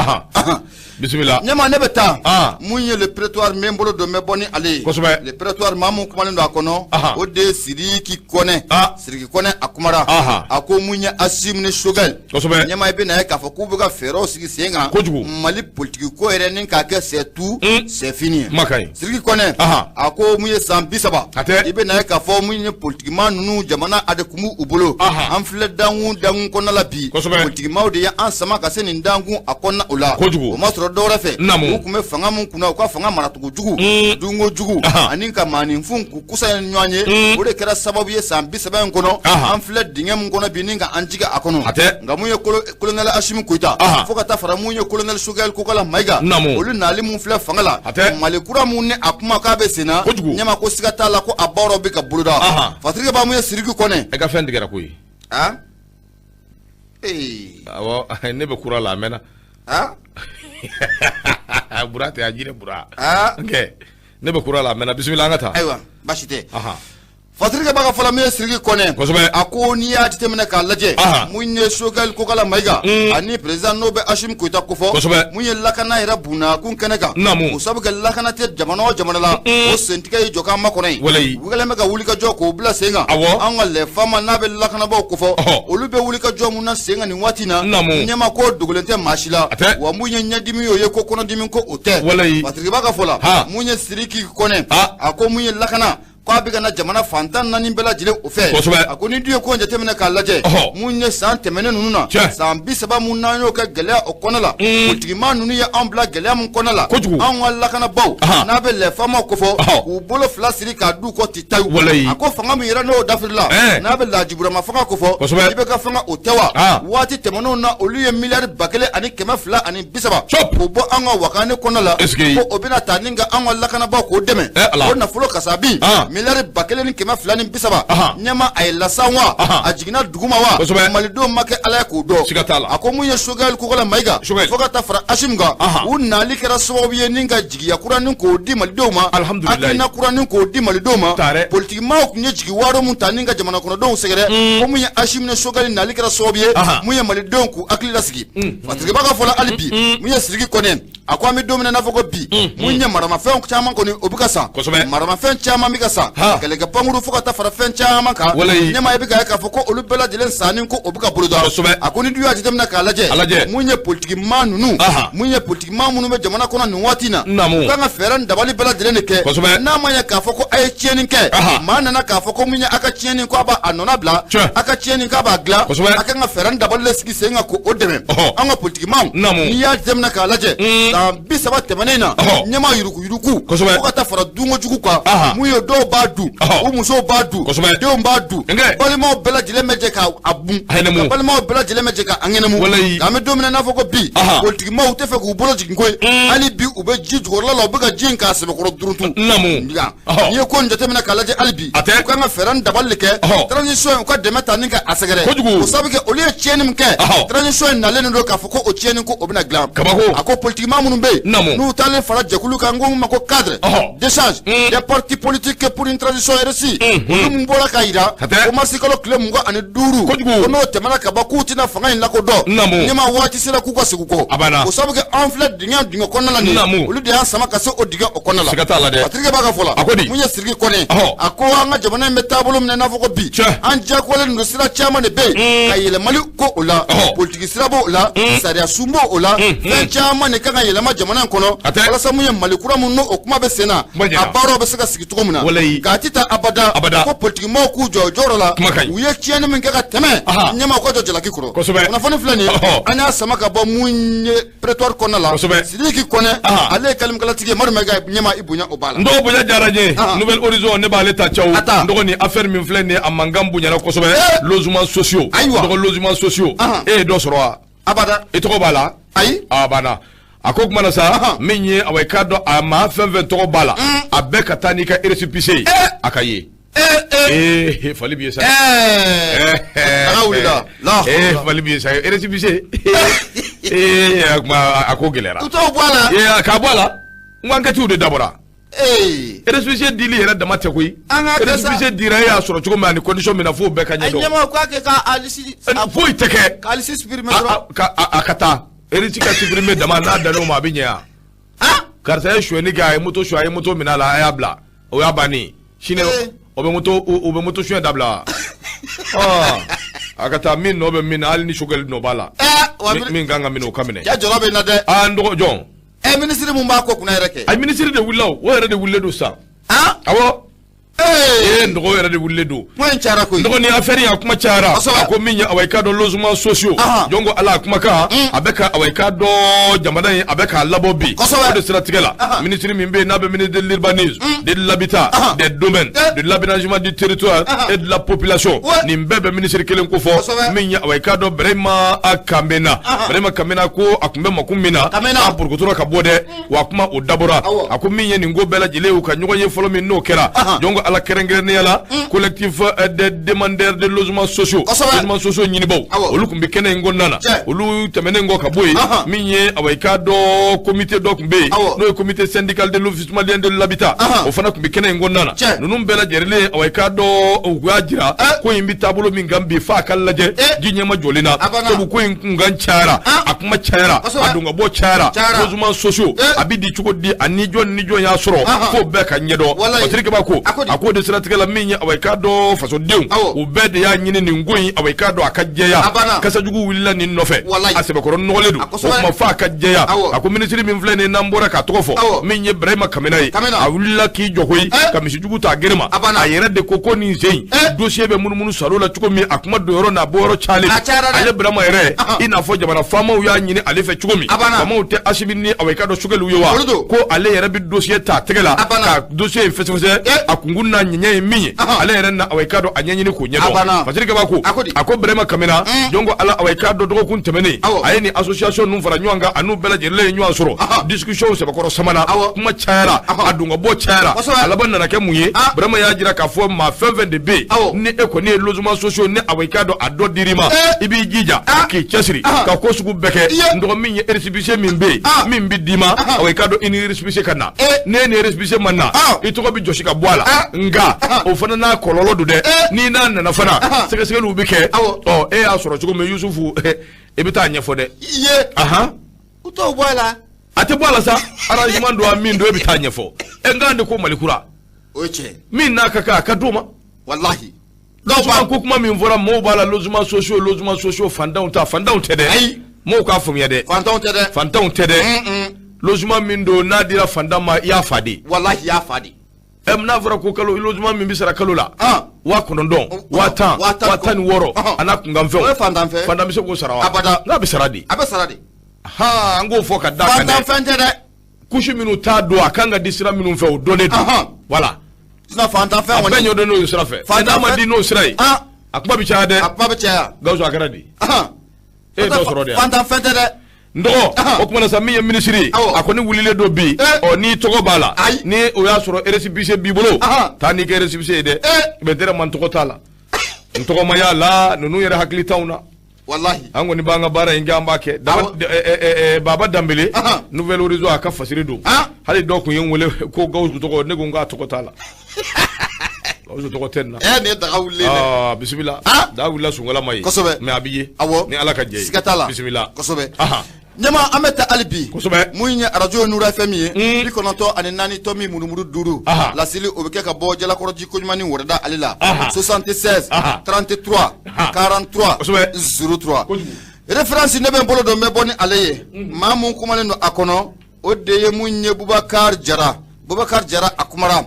Bisimila. Ɲɛma ne bɛ taa. Mun ye le prétoire n bɛ n bolo don n bɛ bɔ ni ale ye. Kosɛbɛ. Le prétoire maa mun kumalen don a kɔnɔ. O de ye Sidiki Kɔnɛ. Sidiki Kɔnɛ a kumara. A ko mun ye Assimi ni Choguel. Kosɛbɛ. Ɲɛma i bɛ na ye k'a fɔ k'u bɛ ka fɛɛrɛw sigi sen kan. Kojugu. Mali politique ko yɛrɛ ni k'a kɛ c'est tout c'est fini. Kuma ka ɲi. Sidiki Kɔnɛ. A ko mun ye san 30. A tɛ. I bɛ na ye k'a fɔ mun ye politique maa ninnu jamana a de kun b'u bolo. An filɛ dankun kɔnɔna la bi. Kosɛbɛ. Politique maaw de ye an sama ka se nin dankun a kɔnɔna o la. Kojugu. O ma sɔrɔ dɔwɛrɛ fɛ. U tun bɛ fanga mun kunna u ka fanga maracogo jugu. Dunko jugu. Ani ka maaninfin k'u kusa ni ɲɔgɔn ye. O de kɛra sababu ye san 30 in kɔnɔ. An filɛ dingɛ mun kɔnɔ bi ni ka an jigin a kɔnɔ. A tɛ. Nka mun ye colonel Assimi Goïta. Fo ka taa fara mun ye colonel Choguel Kokalla Maïga. Olu nali mun filɛ fanga la. A tɛ. Mali kura mun ni a kuma k'a bɛ sen na. Kojugu. Ɲɛma ko siga t'a la ko a baaraw bɛ ka boloda. Fatigi b'a mun ye Sidiki Kɔnɛ. E ka fɛn tigɛra koyi. Awɔ ne bɛ kura la a mɛnna. Bura tɛ a jinɛ bura. Ok ne bɛ kura la a mɛnna bisimila an ka taa. Ayiwa baasi tɛ. Fasirikɛ b'a ka fɔla min ye Sidiki Kɔnɛ a ko n'i y'a jateminɛ k'a lajɛ mun ye Choguel Kokala Mayiga ani président n'o bɛ Assimi Goïta kofɔ mun ye lakana yɛrɛ bunakun kɛnɛ kan o sabu kɛ lakana tɛ jamana o jamana la o sentigɛ ye jɔkan makɔnɔ ye u kɛlen bɛ ka wulikajɔ k'o bila sen kan an ka les FAMa n'a bɛ lakanabaaw kofɔ olu bɛ wulikajɔ mun na sen kan nin waati na ɲɛma ko dogolen tɛ maa si la wa mun ye ɲɛdimi y'o ye ko kɔnɔdimi ko o tɛ Fasirikɛ b'a ka fɔ la mun ye Sidiki Kɔnɛ a ko mun ye lakana k'a bɛ ka na jamana fantan naani bɛɛ lajɛlen o fɛ a ko ni du ye ko jateminɛ k'a lajɛ mun ye san tɛmɛnen ninnu na san 30 mun n'an y'o kɛ gɛlɛya o kɔnɔ la politikimaa ninnu ye anw bila gɛlɛya mun kɔnɔ la anw ka lakanabaaw n'a bɛ les FAMa kofɔ k'u bolo fila siri k'a du kɔ ti tayu a ko fanga min yɛrɛ n'o dafirila n'a bɛ Laji Burama fanga kofɔ i bɛ ka fanga o tɛ wa waati tɛmɛnenw na olu ye miliyari 1230 k'o bɔ an ka wakani kɔnɔ la ko o bɛna taa ni ka an ka lakanabaaw k'o dɛmɛ o nafolo kasabi miliyari 1230 ɲɛma a ye lasan wa a jiginna duguma wa malidenw ma kɛ ala ye k'o dɔn a ko mun ye Choguel Kokala Mayiga fo ka taa fara Assimi kan u nali kɛra sababu ye ni ka jigiya kura ni k'o di malidenw ma hakilina kura ni k'o di malidenw ma politikimaaw tun ye jigi waaro mun ta ni ka jamana kɔnɔdenw sɛgɛrɛ ko mun ye Assimi ni Choguel nali kɛra sababu ye mun ye malidenw k'u hakili lasigi Fasirikɛ b'a ka fɔ la hali bi mun ye Sidiki Kɔnɛ a ko an bɛ don min na n'a fɔ ko bi mun ye maramafɛnw caman kɔni o bɛ ka san maramafɛn caman bɛ ka san kɛlɛkɛ pankuru fo ka taa fara fɛn caman kan ɲɛmaa i bɛ ka ye k'a fɔ ko olu bɛɛ lajɛlen sanni ko o bɛ ka boloda a ko ni du y'a jateminɛ k'a lajɛ mun ye politikimaa ninnu mun ye politikimaa minnu bɛ jamana kɔnɔ nin waati in na u kan ka fɛɛrɛ ni dabali bɛɛ lajɛlen de kɛ n'a ma ɲɛ k'a fɔ ko a ye tiɲɛni kɛ maa nana k'a fɔ ko mun ye a ka tiɲɛni ko a b'a nɔna bila a ka tiɲɛni k'a b'a dilan a kan ka fɛɛrɛ ni dabali de sigi sen kan k'o dɛmɛ an ka politikimaaw n'i y'a jateminɛ k'a lajɛ san 30 tɛmɛnen na ɲɛmaa yuruguyurugu fo ka taa fara dunko jugu kan mun ye dɔw b'a dun u musow b'a dun denw b'a dun balimaw bɛɛ lajɛlen bɛ jɛ k'a bun balimaw bɛɛ lajɛlen bɛ jɛ k'a ŋɛnɛmu an bɛ don min na n'a fɔ ko bi politikimaaw tɛ fɛ k'u bolo jigin koyi hali bi u bɛ ji jukɔrɔla la u bɛ ka ji in k'a sɛbɛkɔrɔ duruntu n'i ye ko in jateminɛ k'a lajɛ hali bi u kan ka fɛɛrɛ ni dabali de kɛ transition u ka dɛmɛ ta ni ka a sɛgɛrɛ o sabu kɛ olu ye tiɲɛni min kɛ transition in nalen don k'a fɔ ko o tiɲɛni ko o bɛna dilan a ko politikimaa minnu bɛ yen n'u taalen fara jɛkulu kan ko ma ko cadre d'échange des partis politiques pour une transition réussie olu mun bɔra k'a jira ko marisi kalo tile 25 ko n'o tɛmɛna ka ban k'u tɛna fanga in lakodɔn ɲɛmaa waati sera k'u ka segin kɔ o sabu kɛ an filɛ dingɛ kɔnɔna la nin olu de y'an sama ka se o dingɛ o kɔnɔna la Patrick b'a ka fɔ la mun ye Sidiki Kɔnɛ a ko an ka jamana in bɛ taabolo min na n'a fɔ ko bi an diyagoyalen don sira caman de bɛ yen ka yɛlɛmali ko o la politiki sira b'o la sariya sun b'o o la fɛn caman de kan ka yɛlɛma jamana in kɔnɔ walasa mun ye Mali kura mun n'o o kuma bɛ sen na a baaraw bɛ se ka sigi cogo min na k'a ti ta abada ko politikimaaw k'u jɔ jɔyɔrɔ la u ye tiɲɛni min kɛ ka tɛmɛ ɲɛmaaw ka jɔ jalaki kɔrɔ kunnafoni filɛ nin ye an y'a sama ka bɔ mun ye prétoire kɔnɔna la Sidiki Kɔnɛ ale ye kalimakalatigi ye Madu Mayiga ɲɛmaa i bonya o b'a la. N dɔgɔ bonya diyara n ye Nouvel Horizon ne b'ale ta caw n dɔgɔ nin affaire min filɛ nin ye a mankan bonyana kosɛbɛ logements sociaux n dɔgɔ logements sociaux e ye dɔ sɔrɔ wa abada i tɔgɔ b'a la ayi a banna a ko kuma na sa min ye awa i k'a dɔn a maa fɛn fɛn tɔgɔ b'a la a bɛɛ ka taa n'i ka récépissé ye a ka ye. Fali bi ye sa. Fali bi ye sa récépissé a kuma a ko gɛlɛyara. U t'o bɔ a la. K'a bɔ a la n ko enquête de dabɔra. Récépissé dili yɛrɛ dama tɛ koyi. Récépissé dira e y'a sɔrɔ cogo min ani condition min na f'o bɛɛ ka ɲɛdɔn. Ɲɛmɔgɔ k'a kɛ ka liste. Foyi tɛ kɛ. Ka liste supprimer dɔrɔn. A ka taa récépissé ka supprimer dama n'a dan'o ma a bɛ ɲɛ yan. Karisa ye sonyɛni kɛ a ye moto suɲɛ a ye moto minɛ a la a y'a bila o y'a bannen sini o bɛ moto suɲɛ dabila a ka taa min nɔ bɛ min na hali ni Choguel nɔ b'a la min kan ka minɛ o ka minɛ. Cɛ jɔrɔ bɛ n na dɛ. N dɔgɔ jɔn. Minisiri mun b'a ko kunna yɛrɛ kɛ. A minisiri de wulila o yɛrɛ de wulilen don sisan. Awɔ. N dɔgɔ yɛrɛ de wulilen don. Kuma in cayara koyi. N dɔgɔ nin affaire in a kuma cayara. A ko min ye awa i k'a dɔn logements sociaux. Jɔn ko ala a kumakan a bɛ ka awa i k'a dɔn jamana in a bɛ k'a labɔ bi. O de siratigɛ la. Minisiri min bɛ yen n'a bɛ ministre de l'urbanisme, de l'habitat, des domaines, de l'aménagement du territoire et de la population. Nin bɛɛ bɛ minisiri kelen ko fɔ. Min ye awa i k'a dɔn Birahima Kamena. Birahima Kamena ko a tun bɛ makun min na. A porokotora ka bɔ dɛ. Wa kuma o dabɔra. A ko min ye nin ko bɛɛ lajɛlen u ka ɲɔgɔn ye fɔlɔ min n'o kɛra. Jɔn ko Ala kɛrɛnkɛrɛnnenya la collectif des demandeurs de logements sociaux logements sociaux ɲinibaw olu tun bɛ kɛnɛ in kɔnɔna na olu tɛmɛnen kɔ ka bɔ yen min ye awa i k'a dɔn comité dɔ tun bɛ yen n'o ye comité syndical de l'office malien de l'habitat o fana tun bɛ kɛnɛ in kɔnɔna na ninnu bɛɛ lajɛlen awa i k'a dɔn u y'a jira ko in bɛ taabolo min kan bi f'a ka lajɛ ji ɲɛma jɔlen na sabu ko in kunkan cayara a kuma cayara a donkabɔ cayara logements sociaux a bɛ di cogo di ani jɔn ni jɔn y'a sɔrɔ fo bɛɛ ka ɲɛdɔn Patrick Kaba ko a k'o de siratigɛ la min ye awa i k'a dɔn fasodenw u bɛɛ de y'a ɲini nin ko in awa i k'a dɔn a ka jɛya kasajugu wulila nin nɔfɛ a sɛbɛkɔrɔ nɔgɔlen don o kuma f'a ka jɛya a ko minisiri min filɛ nin ye n'an bɔra k'a tɔgɔ fɔ min ye Ibrahima Kamina ye a wulila k'i jɔ koyi ka misijugu ta a gere ma a yɛrɛ de ko ko nin sen in dossier bɛ munumunu salo la cogo min a kuma don yɔrɔ n'a bɔ yɔrɔ cayalen ale Ibrahima yɛrɛ i n'a fɔ jamana faamaw y'a ɲini ale fɛ cogo min faamaw tɛ Asimi ni awa i k'a dɔn Sogɛliw ye wa ko ale yɛrɛ bɛ dossier ta a tɛgɛ la ka dossier in fɛsɛfɛsɛ a kunkun n'a ɲɛɲɛ ye min ye ale yɛrɛ na awa i k'a dɔn a ɲɛɲini k'o ɲɛdɔn Patrick Kaba ko a ko Ibrahima Kamina jɔn ko Ala awa i k'a dɔn dɔgɔkun tɛmɛnen a ye nin association ninnu fara ɲɔgɔn kan a n'u bɛɛ lajɛlen ye ɲɔgɔn sɔrɔ discussion sɛbɛkɔrɔ samana kuma cayara a donkabɔ cayara a laban nana kɛ mun ye Ibrahima y'a jira k'a fɔ maa fɛn fɛn de bɛ yen ni e kɔni ye logement sociaux ni awa i k'a dɔn a dɔ dir'i ma i b'i jija k'i cɛsiri ka ko sugu bɛɛ kɛ n dɔgɔ min ye récépissé min bɛ yen min bɛ d'i ma awa i k'a dɔn i ni récépissé ka na ne ni récépissé ma na i tɔgɔ bɛ jɔsi ka bɔ a la nka o fana n'a kɔlɔlɔ don dɛ n'i n'a nana fana sɛgɛsɛgɛliw bɛ kɛ ɔ e y'a sɔrɔ cogo min Yusufu i bɛ taa ɲɛfɔ dɛ u t'o bɔ a la a tɛ bɔ a la sa arrangement don a min don e bɛ taa ɲɛfɔ e nka de ko Mali kura o ye tiɲɛ min n'a ka kan a ka d'o ma walahi logement ko kuma min fɔra mɔgɔw b'a la logement sociaux logement sociaux fantanw ta fantanw tɛ dɛ ayi mɔgɔw k'a faamuya dɛ fantanw tɛ dɛ fantanw tɛ dɛ logement min don n'a dira fantan ma i y'a fa de walahi i y'a fa de n'a fɔra ko kalo logement min bɛ sara kalo la 9000 10,000 16,000 a n'a kunkanfɛnw o ye fantan fɛn fantan bɛ se k'o sara wa abada n'a bɛ sara de a bɛ sara de an k'o fɔ ka da kan dɛ fantan fɛn tɛ dɛ couche minnu t'a don a kan ka di sira minnu fɛ o dɔnnen don voilà sinon fantan fɛn kɔni a bɛɛ ɲɛdɔn n'o sira fɛ n'a ma di n'o sira ye a kuma bɛ caya dɛ a kuma bɛ caya Gawusu a kɛra di e ye dɔ sɔrɔ de yan fantan fɛn tɛ dɛ n dɔgɔ o kuma na sa min ye minisiri ye a kɔni wulilen don bi ɔ n'i tɔgɔ b'a la ni o y'a sɔrɔ récépissé b'i bolo taa n'i ka récépissé ye dɛ mɛ n tɛrɛ ma n tɔgɔ t'a la n tɔgɔ ma y'a la ninnu yɛrɛ hakili t'anw na walahi an kɔni b'an ka baara in kɛ an b'a kɛ Baba Danbele Nouvel Horizon a ka fasiri don hali dɔ tun ye n wele ko Gawusu tɔgɔ ne ko n k'a tɔgɔ t'a la Gawusu tɔgɔ tɛ nin na nin ye daga wulilen dɛ bisimila daga wulila sunkala ma ye kosɛbɛ mais a bɛ ye awɔ ni Ala ka jɛ ye siga t'a la bisimila kosɛbɛ ɲɛma an bɛ taa hali bi kosɛbɛ mun ye arajo Nura FM ye 94 tomi murumuru 5 laseli o bɛ kɛ ka bɔ Jalakɔrɔji koɲuman ni wɛrɛda ale la 76 33 43 03 référence ne bɛ n bolo don n bɛ bɔ ni ale ye maa mun kumalen don a kɔnɔ o de ye mun ye Bubakari Jara Bubakari Jara a kumara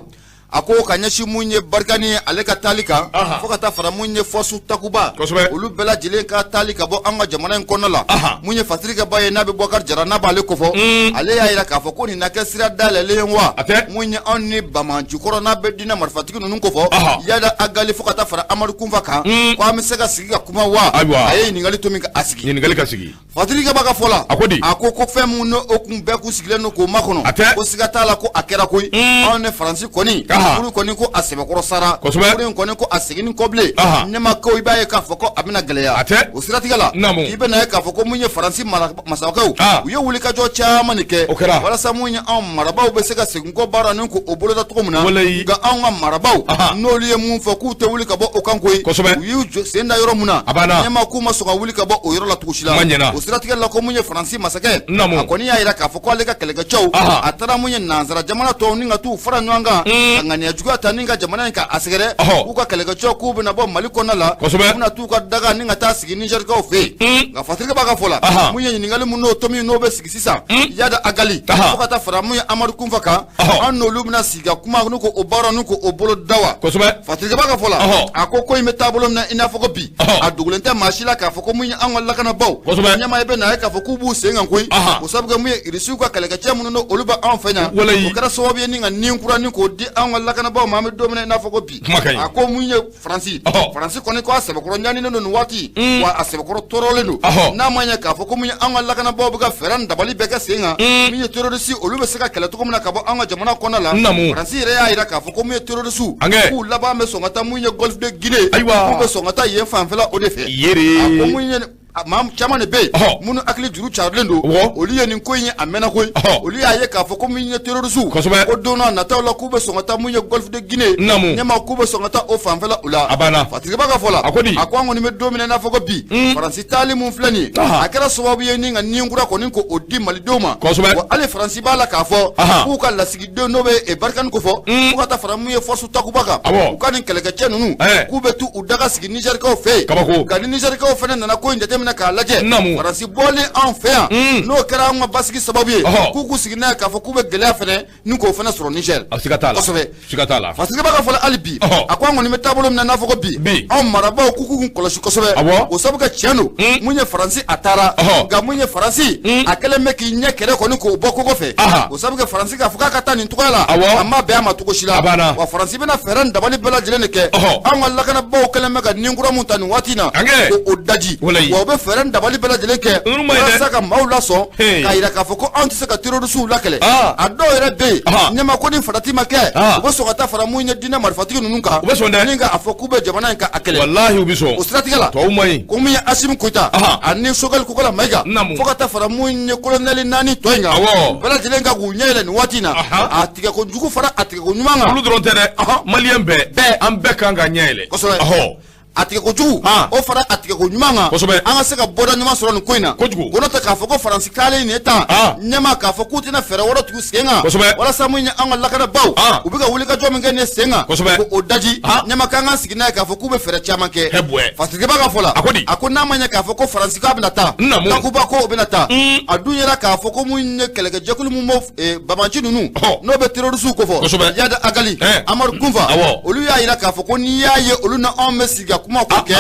a ko ka ɲɛsin mun ye Barikani ale ka taali kan fo ka taa fara mun ye Fɔsu Takuba olu bɛɛ lajɛlen ka taali ka bɔ an ka jamana in kɔnɔ la mun ye Fatirikɛba ye n'a bɛ Bubakari Jara n'a b'ale kofɔ ale y'a jira k'a fɔ ko nin na kɛ sira dayɛlɛlen ye wa mun ye anw ni banbaancikɔrɔ n'a bɛ diinɛ marifatigi ninnu kofɔ Iyad Ag Ghali fo ka taa fara Amadu Kunfa kan ko an bɛ se ka sigi ka kuma wa a ye ɲininkali to min ka a sigi ɲininkali ka sigi Fatirikɛba ka fɔ la a ko di a ko ko fɛn mun n'o kun bɛɛ kun sigilen don k'o makɔnɔ ko siga t'a la ko a kɛra koyi anw ni Faransi kɔni furu kɔni ko a sɛbɛkɔrɔ sara furu in kɔni ko a seginni kɔ bilen ɲɛma ko i b'a ye k'a fɔ ko a bɛna gɛlɛya o siratigɛ la i bɛna ye k'a fɔ ko mun ye Faransi masakɛw u ye wulikajɔ caman de kɛ walasa mun ye anw marabaaw bɛ se ka segin kɔ baara ni k'o boloda cogo min na nka anw ka marabaaw n'olu ye mun fɔ k'u tɛ wuli ka bɔ o kan koyi u y'u sen da yɔrɔ mun na ɲɛma k'u ma sɔn ka wuli ka bɔ o yɔrɔ la cogo si la o siratigɛ la ko mun ye Faransi masakɛ a kɔni y'a jira k'a fɔ ko ale ka kɛlɛkɛcɛw a taara mun ye nansara jamana tɔw ni ka t'u fara ɲɔgɔn kan ka ŋaniya juguya ta ni ka jamana in ka a sɛgɛrɛ k'u ka kɛlɛkɛcɛw k'u bɛna bɔ Mali kɔnɔna la u bɛna t'u ka daga ni ka taa sigi Nizɛrikaw fɛ yen nka Fatirikɛba ka fɔ la mun ye ɲininkali mun n'o tomi n'o bɛ sigi sisan Iyad Ag Ghali fo ka taa fara mun ye Amadu Kunfa kan an n'olu bɛna sigi ka kuma n'u ko o baara n'u ko o bolo da wa Fatirikɛba ka fɔ la a ko ko in bɛ taabolo min na i n'a fɔ ko bi a dogolen tɛ maa si la k'a fɔ ko mun ye an ka lakanabaaw ɲɛma i bɛ na ye k'a fɔ k'u b'u sen kan koyi o sababu kɛ mun ye Irisiw ka kɛlɛkɛcɛ minnu n'olu bɛ anw fɛ yan o kɛra sababu ye ni ka nin kura ni k'o di an ka ka lakanabaaw ma, an bɛ don min na i n'a fɔ ko bi. Kuma ka ɲi. A ko mun ye Faransi, Faransi kɔni ko a sɛbɛkɔrɔ ɲaninen don nin waati, wa a sɛbɛkɔrɔ tɔɔrɔlen don. N'a ma ɲɛ k'a fɔ ko mun ye an ka lakanabaaw bɛ ka fɛɛrɛ ni dabali bɛɛ kɛ sen kan, min ye terroriste, olu bɛ se ka kɛlɛ cogo min na ka bɔ an ka jamana kɔnɔna la. Faransi yɛrɛ y'a jira k'a fɔ ko mun ye terroriste, k'u laban bɛ sɔn ka taa mun ye Golfe de Guinée, k'u bɛ sɔn ka taa yen fanfɛla o de fɛ. A ko mun ye maa caman de bɛ yen minnu hakili juru carilen don, olu ye nin ko in ye a mɛnna koyi. Olu y'a ye k'a fɔ ko min ye terroriste, ko don n'a nataw la k'u bɛ sɔn ka taa mun ye Golfe de Guinée, ɲɛma k'u bɛ sɔn ka taa o fanfɛla o la. Fatigiba ka fɔ la, a ko an kɔni bɛ don min na i n'a fɔ ko bi, Faransi taali mun filɛ nin ye, a kɛra sababu ye ni ka nin kura kɔni k'o di malidenw ma. Wa hali Faransi b'a la k'a fɔ k'u ka lasigiden n'o bɛ Barkhane ko fɔ, fo ka taa fara mun ye force Takuba kan, u ka nin kɛlɛkɛcɛ ninnu k'u bɛ t'u daga sigi Nizɛrikaw fɛ yen. Nka ni Nizɛrikaw fana nana ko in jateminɛ k'a lajɛ, Faransi bɔlen anw fɛ yan, n'o kɛra an ka basigi sababu ye, k'u k'u sigi n'a ye k'a fɔ k'u bɛ gɛlɛya fana ni k'o fana sɔrɔ Nizɛri. Siga t'a la. Kosɛbɛ. Siga t'a la. Fatigiba ka fɔ la hali bi, a ko an kɔni bɛ taabolo min na n'a fɔ ko bi, anw marabaaw k'u k'u kɔlɔsi kosɛbɛ. O sabu kɛ tiɲɛ don, mun ye Faransi a taara, nka mun ye Faransi a kɛlen bɛ k'i ɲɛ kɛlɛ kɔni k'o bɔ kogo fɛ. O sabu kɛ Faransi k'a fɔ k'a ka taa nin cogoya la, a ma bɛn a ma cogo si la. Wa Faransi bɛna fɛɛrɛ ni dabali bɛɛ lajɛlen de kɛ. Anw ka lakanabaaw kɛlen bɛ ka nin kura mun ta nin waati in na, k'o daji. Wa u bɛ fɛɛrɛ ni dabali bɛɛ lajɛlen kɛ walasa ka maaw lasɔn, k'a jira k'a fɔ ko anw tɛ se ka terrorisiw lakɛlɛ. A dɔw yɛrɛ bɛ yen, ɲɛma ko ni farati ma kɛ, u bɛ sɔn ka taa fara mun ye diinɛ marifatigi ninnu kan. U bɛ sɔn dɛ. Ni k'a fɔ k'u bɛ jamana in ka a kɛlɛ. Walahi u bɛ sɔn. O siratigɛ la, tubabu man ɲi. Ko mun ye Asimi Goyita ani Sogɛli Kokala Mayiga, fo ka taa fara mun ye kolonɛli naani tɔ in kan, bɛɛ lajɛlen ka k'u ɲɛ yɛlɛ nin waati in na, a tigɛ ko jugu fara a tigɛ ko ɲuman kan. Olu dɔrɔn tɛ dɛ, maliyɛn bɛɛ, an bɛɛ kan ka ɲɛ yɛlɛ. Kosɛbɛ. A tigɛ ko jugu o fara a tigɛ ko ɲuman kan. Kosɛbɛ. An ka se ka bɔda ɲuman sɔrɔ nin ko in na. Kojugu. Ko n'o tɛ k'a fɔ ko Faransi taalen nin ye tan, ɲɛma k'a fɔ k'u tɛna fɛɛrɛ wɛrɛ tugu sen kan. Kosɛbɛ. Walasa mun ye an ka lakanabaaw, u bɛ ka wulikajɔ min kɛ nin ye sen kan. Kosɛbɛ. Ko o daji, ɲɛma k'an k'an sigi n'a ye k'a fɔ k'u bɛ fɛɛrɛ caman kɛ. Fatigiba ka fɔ la, a ko n'a ma ɲɛ k'a fɔ ko Faransi k'a bɛna taa, Takuba ko o bɛna taa, a dun yɛrɛ k'a fɔ ko mun ye kɛlɛkɛjɛkulu mun b'o banbaanci ninnu, n'o bɛ terrorisiw ko fɔ, Iyad Ag Ghali, Amadu Kunfa, olu y'a jira k'a fɔ ko n'i y'a ye olu na anw bɛ sigi ka kuma k'o kɛ,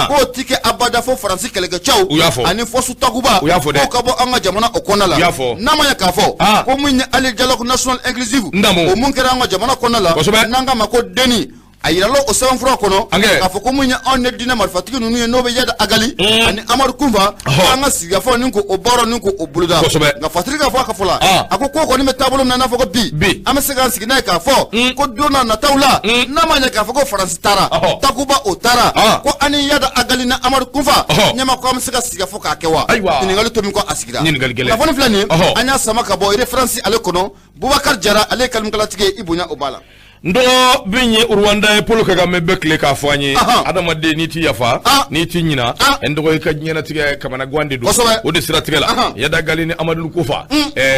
k'o ti kɛ abada fo Faransi kɛlɛkɛcɛw ani force Takuba k'o ka bɔ an ka jamana o kɔnɔna la. N'a ma ɲɛ k'a fɔ ko mun ye hali dialogue national inclusive, o mun kɛra an ka jamana kɔnɔna la, n'an k'a ma ko DNI, a yirala o sɛbɛnfura kɔnɔ k'a fɔ ko mun ye anw ni diinɛ marifatigi ninnu ye, n'o bɛ Iyad Ag Ghali ani Amadu Kunfa, an ka sigikafɔ ni k'o baara ni k'o boloda. Nka Fatigi ka fɔ a ka fɔ la, a ko ko kɔni bɛ taabolo min na n'a fɔ ko bi, an bɛ se k'an sigi n'a ye k'a fɔ ko don n'a nataw la, n'a ma ɲɛ k'a fɔ ko Faransi taara, Takuba o taara, ko an ni Iyad Ag Ghali ni Amadu Kunfa, ɲɛma ko an bɛ se ka sigikafɔ k'a kɛ wa? Ɲininkali to min kɔ a sigira. Kunnafoni filɛ nin ye, an y'a sama ka bɔ référence ale kɔnɔ. Bubakari Jara ale ye kalimakalatigi ye, i bonya o b'a la. N dɔgɔ min ye Rwanda ye, Paul Kagame bɛ tile k'a fɔ an ye, adamaden n'i ti yafa, n'i ti ɲina, n dɔgɔ i ka diɲɛlatigɛ kamanagan de don. O de siratigɛ la, Iyad Ag Ghali ni Amadu Kufa,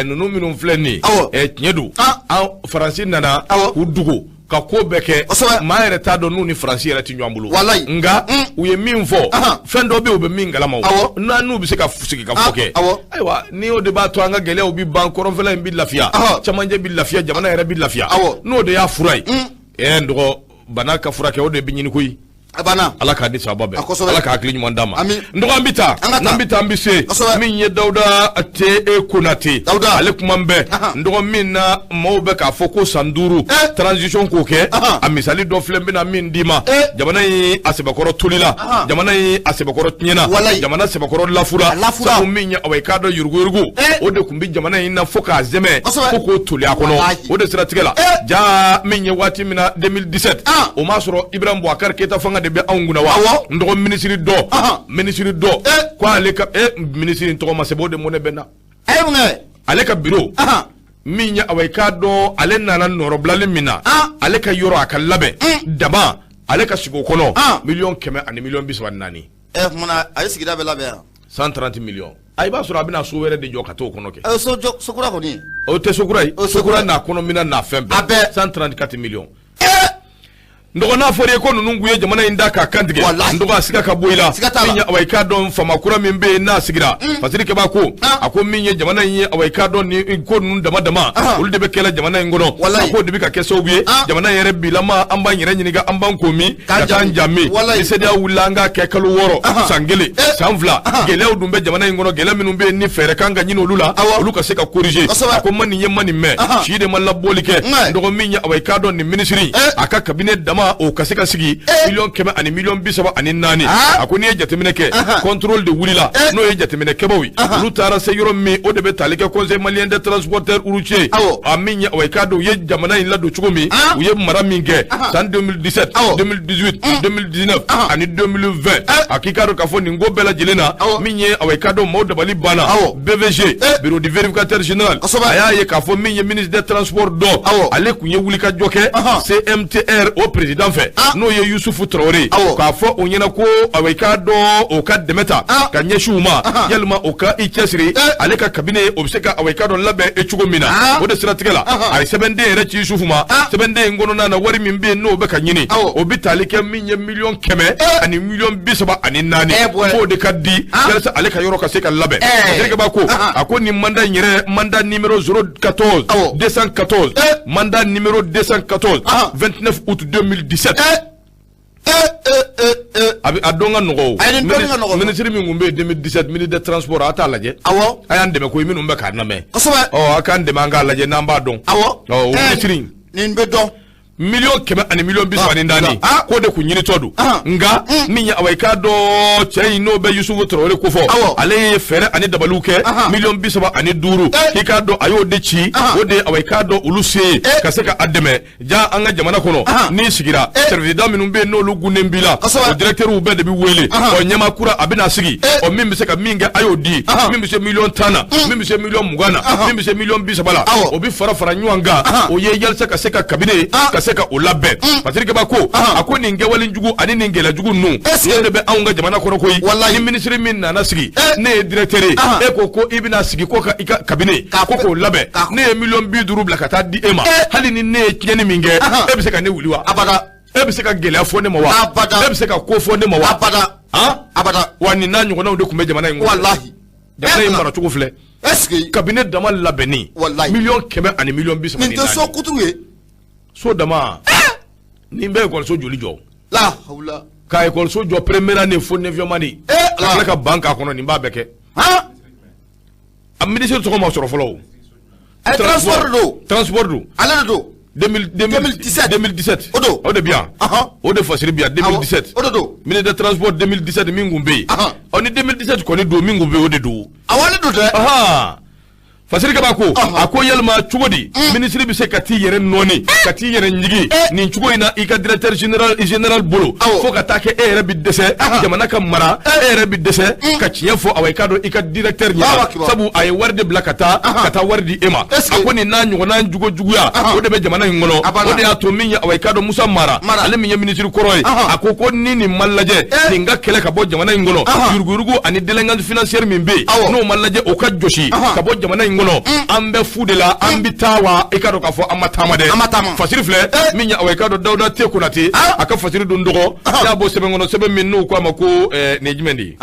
ninnu minnu filɛ nin ye, tiɲɛ don, an Faransi nana k'u dogo ka ko bɛɛ kɛ, maa yɛrɛ t'a dɔn n'u ni Faransi yɛrɛ tɛ ɲɔgɔn bolo. Nka u ye min fɔ, fɛn dɔ bɛ yen u bɛ min kalama, n'u bɛ se ka sigi ka fɔ kɛ. Ayiwa, ni o de b'a to an ka gɛlɛyaw bɛ ban, kɔrɔnfɛla in bɛ lafiya, cɛmancɛ bɛ lafiya, jamana yɛrɛ bɛ lafiya, n'o de y'a fura ye. N dɔgɔ, bana ka furakɛ o de bɛ ɲini koyi. Ala k'a di sababa bɛɛ, Ala k'a hakili ɲuman d'a ma. N dɔgɔ an bɛ taa, n'an bɛ taa an bɛ se min ye Dawuda T E Konate, ale kuma bɛɛ n dɔgɔ min na maaw bɛ k'a fɔ ko san 5 transition k'o kɛ, a misali dɔ filɛ n bɛna min d'i ma. Jamana in a sɛbɛkɔrɔ tolila, jamana in a sɛbɛkɔrɔ tiɲɛna, jamana sɛbɛkɔrɔ lafura, sabu min ye awa i k'a dɔn yuruguyurugu o de tun bɛ jamana in na fo k'a zɛmɛ, fo k'o toli a kɔnɔ. O de siratigɛ la, jaa min ye waati min na 2017, o m'a sɔrɔ Ibrahim Boubacar Keita fanga de bɛ anw kunna wa? N dɔgɔ minisiri dɔ ko ale ka minisiri tɔgɔ ma sɛbɛn, o de mɔnɛ bɛ n na. Ale ka bureau min ye awa i k'a dɔn ale nana nɔrɔbilali min na, ale ka yɔrɔ a ka labɛn daba, ale ka sigi o kɔnɔ, 134 000 000. A ye sigida bɛɛ labɛn yan. 130 millions. A i b'a sɔrɔ a bɛna so wɛrɛ de jɔ ka t'o kɔnɔ kɛ. So kura kɔni. O tɛ so kura ye. So kura n'a kɔnɔ minɛn n'a fɛn bɛɛ. A bɛɛ. 134 millions. N dɔgɔ, n'a fɔra i ye ko ninnu kun ye jamana in da k'a kantigɛ, n dɔgɔ, a siga ka bɔ i la. Siga t'a la. Min ye, awa, i k'a dɔn, faama kura min bɛ yen n'a sigira, Fasiri Kaba ko, a ko min ye jamana in ye, awa, i k'a dɔn, ni ko ninnu dama dama, olu de bɛ kɛla jamana in kɔnɔ. A k'o de bɛ ka kɛ sababu ye, jamana in yɛrɛ bilama, an b'an yɛrɛ ɲininka, an b'an ko min ka taa an ja min. Ni CEDEAO wulila, an k'a kɛ kalo 6, san 1, san 2, gɛlɛyaw dun bɛ jamana in kɔnɔ, gɛlɛya minnu bɛ yen ni fɛɛrɛ kan ka ɲini olu la, olu ka se ka corriger. A ko ma nin ye, ma nin mɛn si de ma labɔli kɛ. N dɔgɔ, min ye, awa, i k'a dɔn, nin minisiri a ka cabinet dama, o ka se ka sigi 134,000,000. A ko n'i ye jateminɛ kɛ, contrôle de wulila, n'o ye jateminɛkɛbaw ye, olu taara se yɔrɔ min, o de bɛ tali kɛ Conseil malien des transporteurs routiers. A min ye, awa, i k'a dɔn, u ye jamana in ladon cogo min, u ye mara min kɛ san 2017, 2018, 2019 ani 2020, a k'i k'a dɔn k'a fɔ nin ko bɛɛ lajɛlen na, min ye, awa, i k'a dɔn, maaw dabali banna. BVG, bureau du vérificateur général, a y'a ye k'a fɔ min ye ministre des transports dɔ, ale kun ye wulikajɔ kɛ CMTR o président fɛ, n'o ye Yusufu Traoré, k'a fɔ o ɲɛna ko, awa, i k'a dɔn, o ka dɛmɛ ta ka ɲɛsin u ma, yalima o ka i cɛsiri, ale ka cabinet o bɛ se ka, awa, i k'a dɔn, labɛn e cogo min na. O de siratigɛ la, a ye sɛbɛnden yɛrɛ ci Yusufu ma. Sɛbɛnden in kɔnɔna na, wari min bɛ yen n'o bɛ ka ɲini, o bɛ tali kɛ min ye 134,000,000, k'o de ka di walasa ale ka yɔrɔ ka se ka labɛn. Terikɛ ko, a ko nin mandat in yɛrɛ, mandat numéro 014 214, mandat numéro 214, 29 août 2017. A bɛ a dɔn ka nɔgɔ o. Minisiri min tun bɛ yen 2017, ministre des transports, a t'a lajɛ. A y'an dɛmɛ koyi, minnu bɛ k'a lamɛn. Ɔ, a k'an dɛmɛ, an k'a lajɛ n'an b'a dɔn. Ɔ, o minisiri. Nin bɛ dɔn. 134,000,000, k'o de kun ɲinitɔ don. Nka min ye, awa, i k'a dɔn, cɛ in n'o bɛ Yusufu Traoré ko fɔ, ale ye fɛɛrɛ ani dabaliw kɛ, 35,000,000, k'i k'a dɔn, a y'o de ci. O de, awa, i k'a dɔn, olu se ye ka se ka a dɛmɛ. Ja an ka jamana kɔnɔ, n'i sigira, service minnu bɛ yen n'olu gunnen b'i la, o directeur bɛɛ de bɛ wele. Ɔ, ɲɛmaa kura a bɛna sigi, ɔ, min bɛ se ka min kɛ, a y'o di. Min bɛ se 10,000,000 na, min bɛ se 20,000,000 na, min bɛ se 30,000,000 la, o bɛ fara fara ɲɔgɔn kan, o ye yalisa ka se ka cabinet ka se ka o labɛn. Patrick Ba ko, a ko nin kɛwale jugu ani nin gɛlɛya jugu ninnu, nin de bɛ anw ka jamana kɔnɔ koyi. Ni minisiri min nana sigi, ne ye directeur ye, e ko ko i bɛna sigi ko ka i ka cabinet ko k'o labɛn, ne ye 50,000,000 bila ka taa di e ma, hali ni ne ye tiɲɛni min kɛ, e bɛ se ka ne wuli wa? E bɛ se ka gɛlɛya fɔ ne ma wa? E bɛ se ka ko fɔ ne ma wa? Abada. Wa nin n'a ɲɔgɔnnaw de tun bɛ jamana in kɔnɔ. Jamana in maracogo filɛ. Cabinet dama labɛnni 134,000,000. Nin tɛ so kuturu ye. So dama, nin bɛ ekɔliso joli jɔ? La hawula. Ka ekɔliso jɔ première année fo neuvième année, ka tila ka ban k'a kɔnɔ, nin b'a bɛɛ kɛ. A ministre tɔgɔ ma sɔrɔ fɔlɔ o. Transport don. Transport don. Ale de don. 2017. 2017. O don. O de bi yan. O de fasiri bi yan 2017. O de don. Ministre des transports 2017 min kun bɛ yen. Ɔ, ni 2017 kɔni don, min kun bɛ yen, o de don. Awɔ, ale don dɛ. Fasiri Kaba ko, a ko yalima cogo di minisiri bɛ se ka t'i yɛrɛ nɔɔni, ka t'i yɛrɛ ɲigi nin cogo in na i ka directeur général bolo, fo ka taa kɛ e yɛrɛ bɛ dɛsɛ jamana ka mara, e yɛrɛ bɛ dɛsɛ ka tiɲɛ fɔ, awa, i k'a dɔn, i ka directeur ɲɛna, sabu a ye wari de bila ka taa wari di e ma. A ko nin n'a ɲɔgɔnna jugo juguya, o de bɛ jamana in kɔnɔ. O de y'a to min ye, awa, i k'a dɔn, Musa Mara, ale min ye minisiri kɔrɔ ye, a ko ko ni nin ma lajɛ, nin ka kɛlɛ ka bɔ jamana in kɔnɔ, yuruguyurugu ani délinquance financière min bɛ yen, n'o ma lajɛ, o ka jɔsi ka bɔ jamana in kɔnɔ, an bɛ fu de la, an bɛ taa wa, i ka dɔn k'a fɔ an ma taama dɛ. Fasiri filɛ min ye, awa, i ka dɔn, Dawuda T Konate a ka fasiri don dɔgɔ y'a bɔ sɛbɛn kɔnɔ, sɛbɛn min n'u k'a ma ko nin ye jumɛn de ye?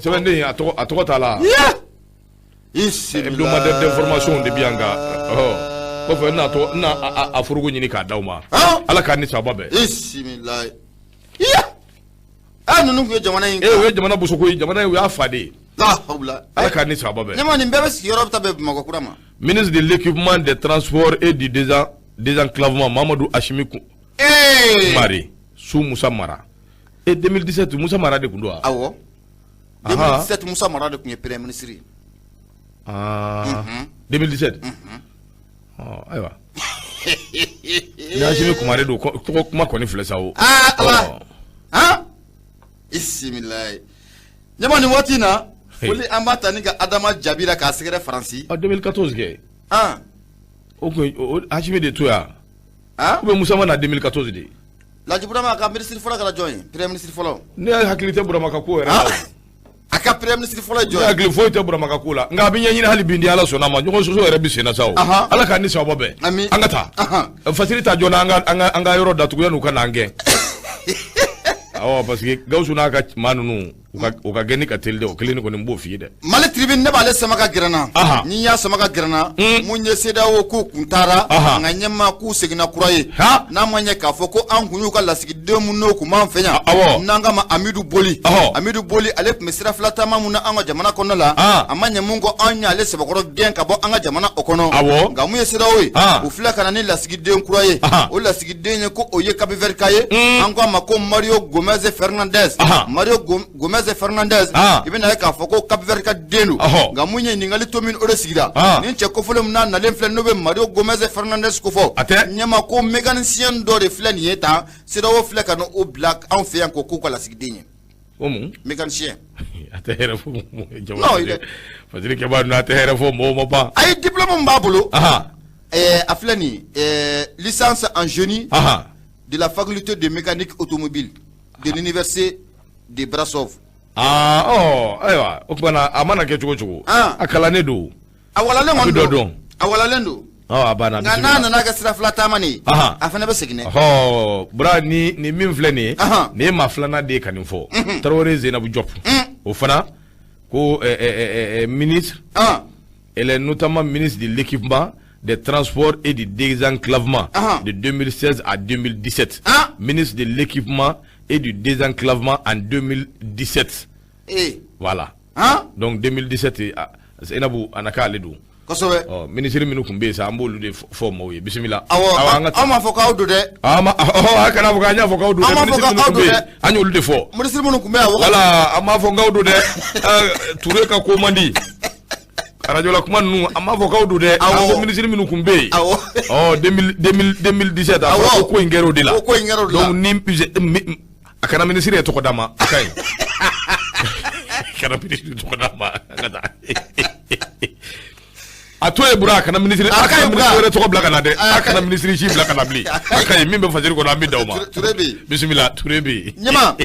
Sɛbɛnden a tɔgɔ t'a la. Hebdomadaire d'information de bɛ yan nka kɔfɛ n na a foroko ɲini k'a d'aw ma. Ala k'a ni sababa bɛn. Ninnu tun ye jamana in. O ye jamana boso koyi, jamana in u y'a fa de ye. Ala k'a ni sababa bɛn. Ne ma nin bɛɛ bɛ sigiyɔrɔ bɛ taa bɛn Bamakɔ kura ma. Ministre de l'équipement des transports et du désenclavement, Mamadou Assimi Koumare, sous Moussa Mara. Et 2017, Moussa Mara de kun don wa? Awɔ. 2017, Moussa Mara de tun ye premier ministre ye. 2017. Ayiwa. Ni Assimi Koumare don, tɔgɔ kuma kɔni filɛ sa o. Ala. Han? Bisimilayi. Ɲama nin waati in na, foli an b'a ta ni ka Adama Jabira k'a sɛgɛrɛ Faransi. 2014 kɛ. O kun Assimi de to yan. Ou bien Moussa ma na 2014 de. Laji Burama ka ministre fɔlɔ kɛra jɔn ye? Premier ministre fɔlɔ. Ne hakili tɛ Burama ka ko yɛrɛ la. A ka premier ministre fɔlɔ ye jɔn ye? Ne hakili foyi tɛ Burama ka ko la, nka a bɛ ɲɛɲini hali bi ni Ala sɔnna a ma, ɲɔgɔn sɔsɔ yɛrɛ bɛ sen na sa o. Ala k'an ni sababa bɛn. Ami. An ka taa. Fasiri ta joona, an ka yɔrɔ datugu yan'u ka n'an gɛn. Awɔ, parce que Gawusu n'a ka maa ninnu, u ka gɛnni ka teli dɛ, o kelen kɔni n b'o f'i ye dɛ. Mali Tribune, ne b'ale sama ka gɛrɛ n na. Ni n y'a sama ka gɛrɛ n na, mun ye CEDEAO k'u kun taara, nka ɲɛmaa k'u seginna kura ye. N'a ma ɲɛ k'a fɔ ko an kun y'u ka lasigiden mun n'o kun b'an fɛ yan. N'an k'a ma Amidu Boli. Amidu Boli, ale tun bɛ sira fila taama mun na an ka jamana kɔnɔna la. A ma ɲɛ mun kɔ, an y'ale sɛbɛkɔrɔ gɛn ka bɔ an ka jamana o kɔnɔ. Nka mun ye CEDEAO ye? U filɛ ka na ni lasigiden kura ye. O lasigiden ye ko o ye Cap-Vert ka ye. An ko a ma ko Mario Gomez Fernandez. Mario Gomez Fernandez, i bɛna ye k'a fɔ ko Cap-Vert ka den don. Nka mun ye ɲininkali to min o de sigira, nin cɛ kofɔlen min n'a nalen filɛ, n'o bɛ Mario Gomez Fernandez kofɔ, ɲɛma ko mécanicien dɔ de filɛ nin ye tan, CEDEAO filɛ ka n'o bila anw fɛ yan ko k'u ka lasigiden ye. O mun? Mécanicien. A tɛ hɛrɛ fɔ mɔgɔ. Fasiri kɛbaa ninnu, a tɛ hɛrɛ fɔ mɔgɔw ma ban. Ayi, diplôme min b'a bolo, a filɛ nin ye, licence en génie de la faculté de mécanique automobile de l'université de Brasov. Ayiwa, o tuma na a mana kɛ cogo cogo, a kalannen don. A walalen kɔni don. A walalen don. A banna. Nka n'a nana kɛ sira fila taama nin ye, a fana bɛ segin dɛ. Bura, ni min filɛ nin ye, nin ye maa filanan de ye ka nin fɔ. Tarawele Zenabu Diop, o fana ko ministre, elle est notamment ministre de l'équipement, des transports et du désenclavement de 2016 à 2017. Ministre de l'équipement et du désenclavement en 2017. Voilà. Donc 2017, Zenabu anaka ale don. Kosɛbɛ. Minisiri minnu tun bɛ yen sa, an b'olu de fɔ maaw ye. Bisimila. Awɔ, an m'a fɔ k'aw don dɛ. A kana fɔ k'an y'a fɔ k'aw don dɛ. An m'a fɔ k'aw don dɛ. An y'olu de fɔ. Minisiri minnu tun bɛ yan. Voilà, an m'a fɔ k'aw don dɛ. Ture ka ko man di. Radio la kuma ninnu, an m'a fɔ k'aw don dɛ. An ko minisiri minnu tun bɛ yen. 2017, a fɔra ko ko in kɛra o de la. Ko in kɛra o de la. Donc ni a kana minisiri yɛrɛ tɔgɔ d'a ma, a ka ɲi. A kana minisiri tɔgɔ d'a ma, an ka taa. A to ye Bura, a kana minisiri, a kana minisiri wɛrɛ tɔgɔ bila ka na dɛ. A kana minisiri si bila ka na bilen. A ka ɲi, min bɛ fasiri kɔnɔ, an bɛ da o ma. Ture bɛ yen. Bisimila, Ture bɛ yen. Ɲɛma,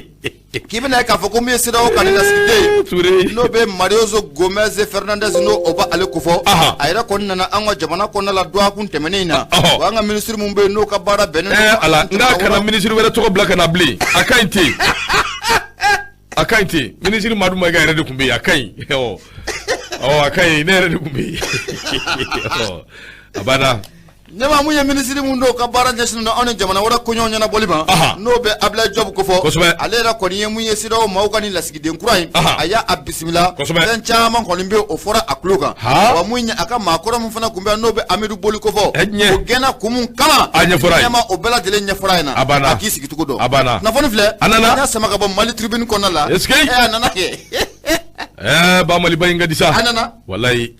k'i bɛna ye k'a fɔ ko min ye CEDEAO ka nin lasigiden ye, n'o bɛ Mario Gomez Fernandez, n'o o b'ale kofɔ. A yɛrɛ kɔni nana an ka jamana kɔnɔna la dɔgɔkun tɛmɛnen in na. O an ka minisiri min bɛ yen n'o ka baara bɛnnen don. Ala, n'a kana minisiri wɛrɛ tɔgɔ bila ka na bilen, a ka ɲi ten. A ka ɲi ten. Minisiri Madu Mayiga yɛrɛ de tun bɛ yen, a ka ɲi. A ka ɲi, ne yɛrɛ de tun bɛ yen. A banna. Ɲɛma, mun ye minisiri mun don ka baara ɲɛsinnen don anw ni jamana wɛrɛ koɲɔgɔn ɲɛnabɔli ma, n'o bɛ Abdoulaye Diop kofɔ. Ale yɛrɛ kɔni ye mun ye CEDEAO maaw ka nin lasigiden kura in, a y'a bisimila. Fɛn caman kɔni bɛ o fɔra a tulo kan. Wa mun ye a ka maakɔrɔ min fana tun bɛ yan, n'o bɛ Amidu Boli kofɔ, o gɛnna kun mun kama, a ɲɛfɔra ye. Ɲɛma, o bɛɛ lajɛlen ɲɛfɔra yen na. A banna. A k'i sigi cogo dɔn. A banna. Kunnafoni filɛ. A nana. An y'a sama ka bɔ Mali Tribune kɔnɔna la. Est-ce que. A nana kɛ. Ba Maliba in ka di sa. A nana. Walayi.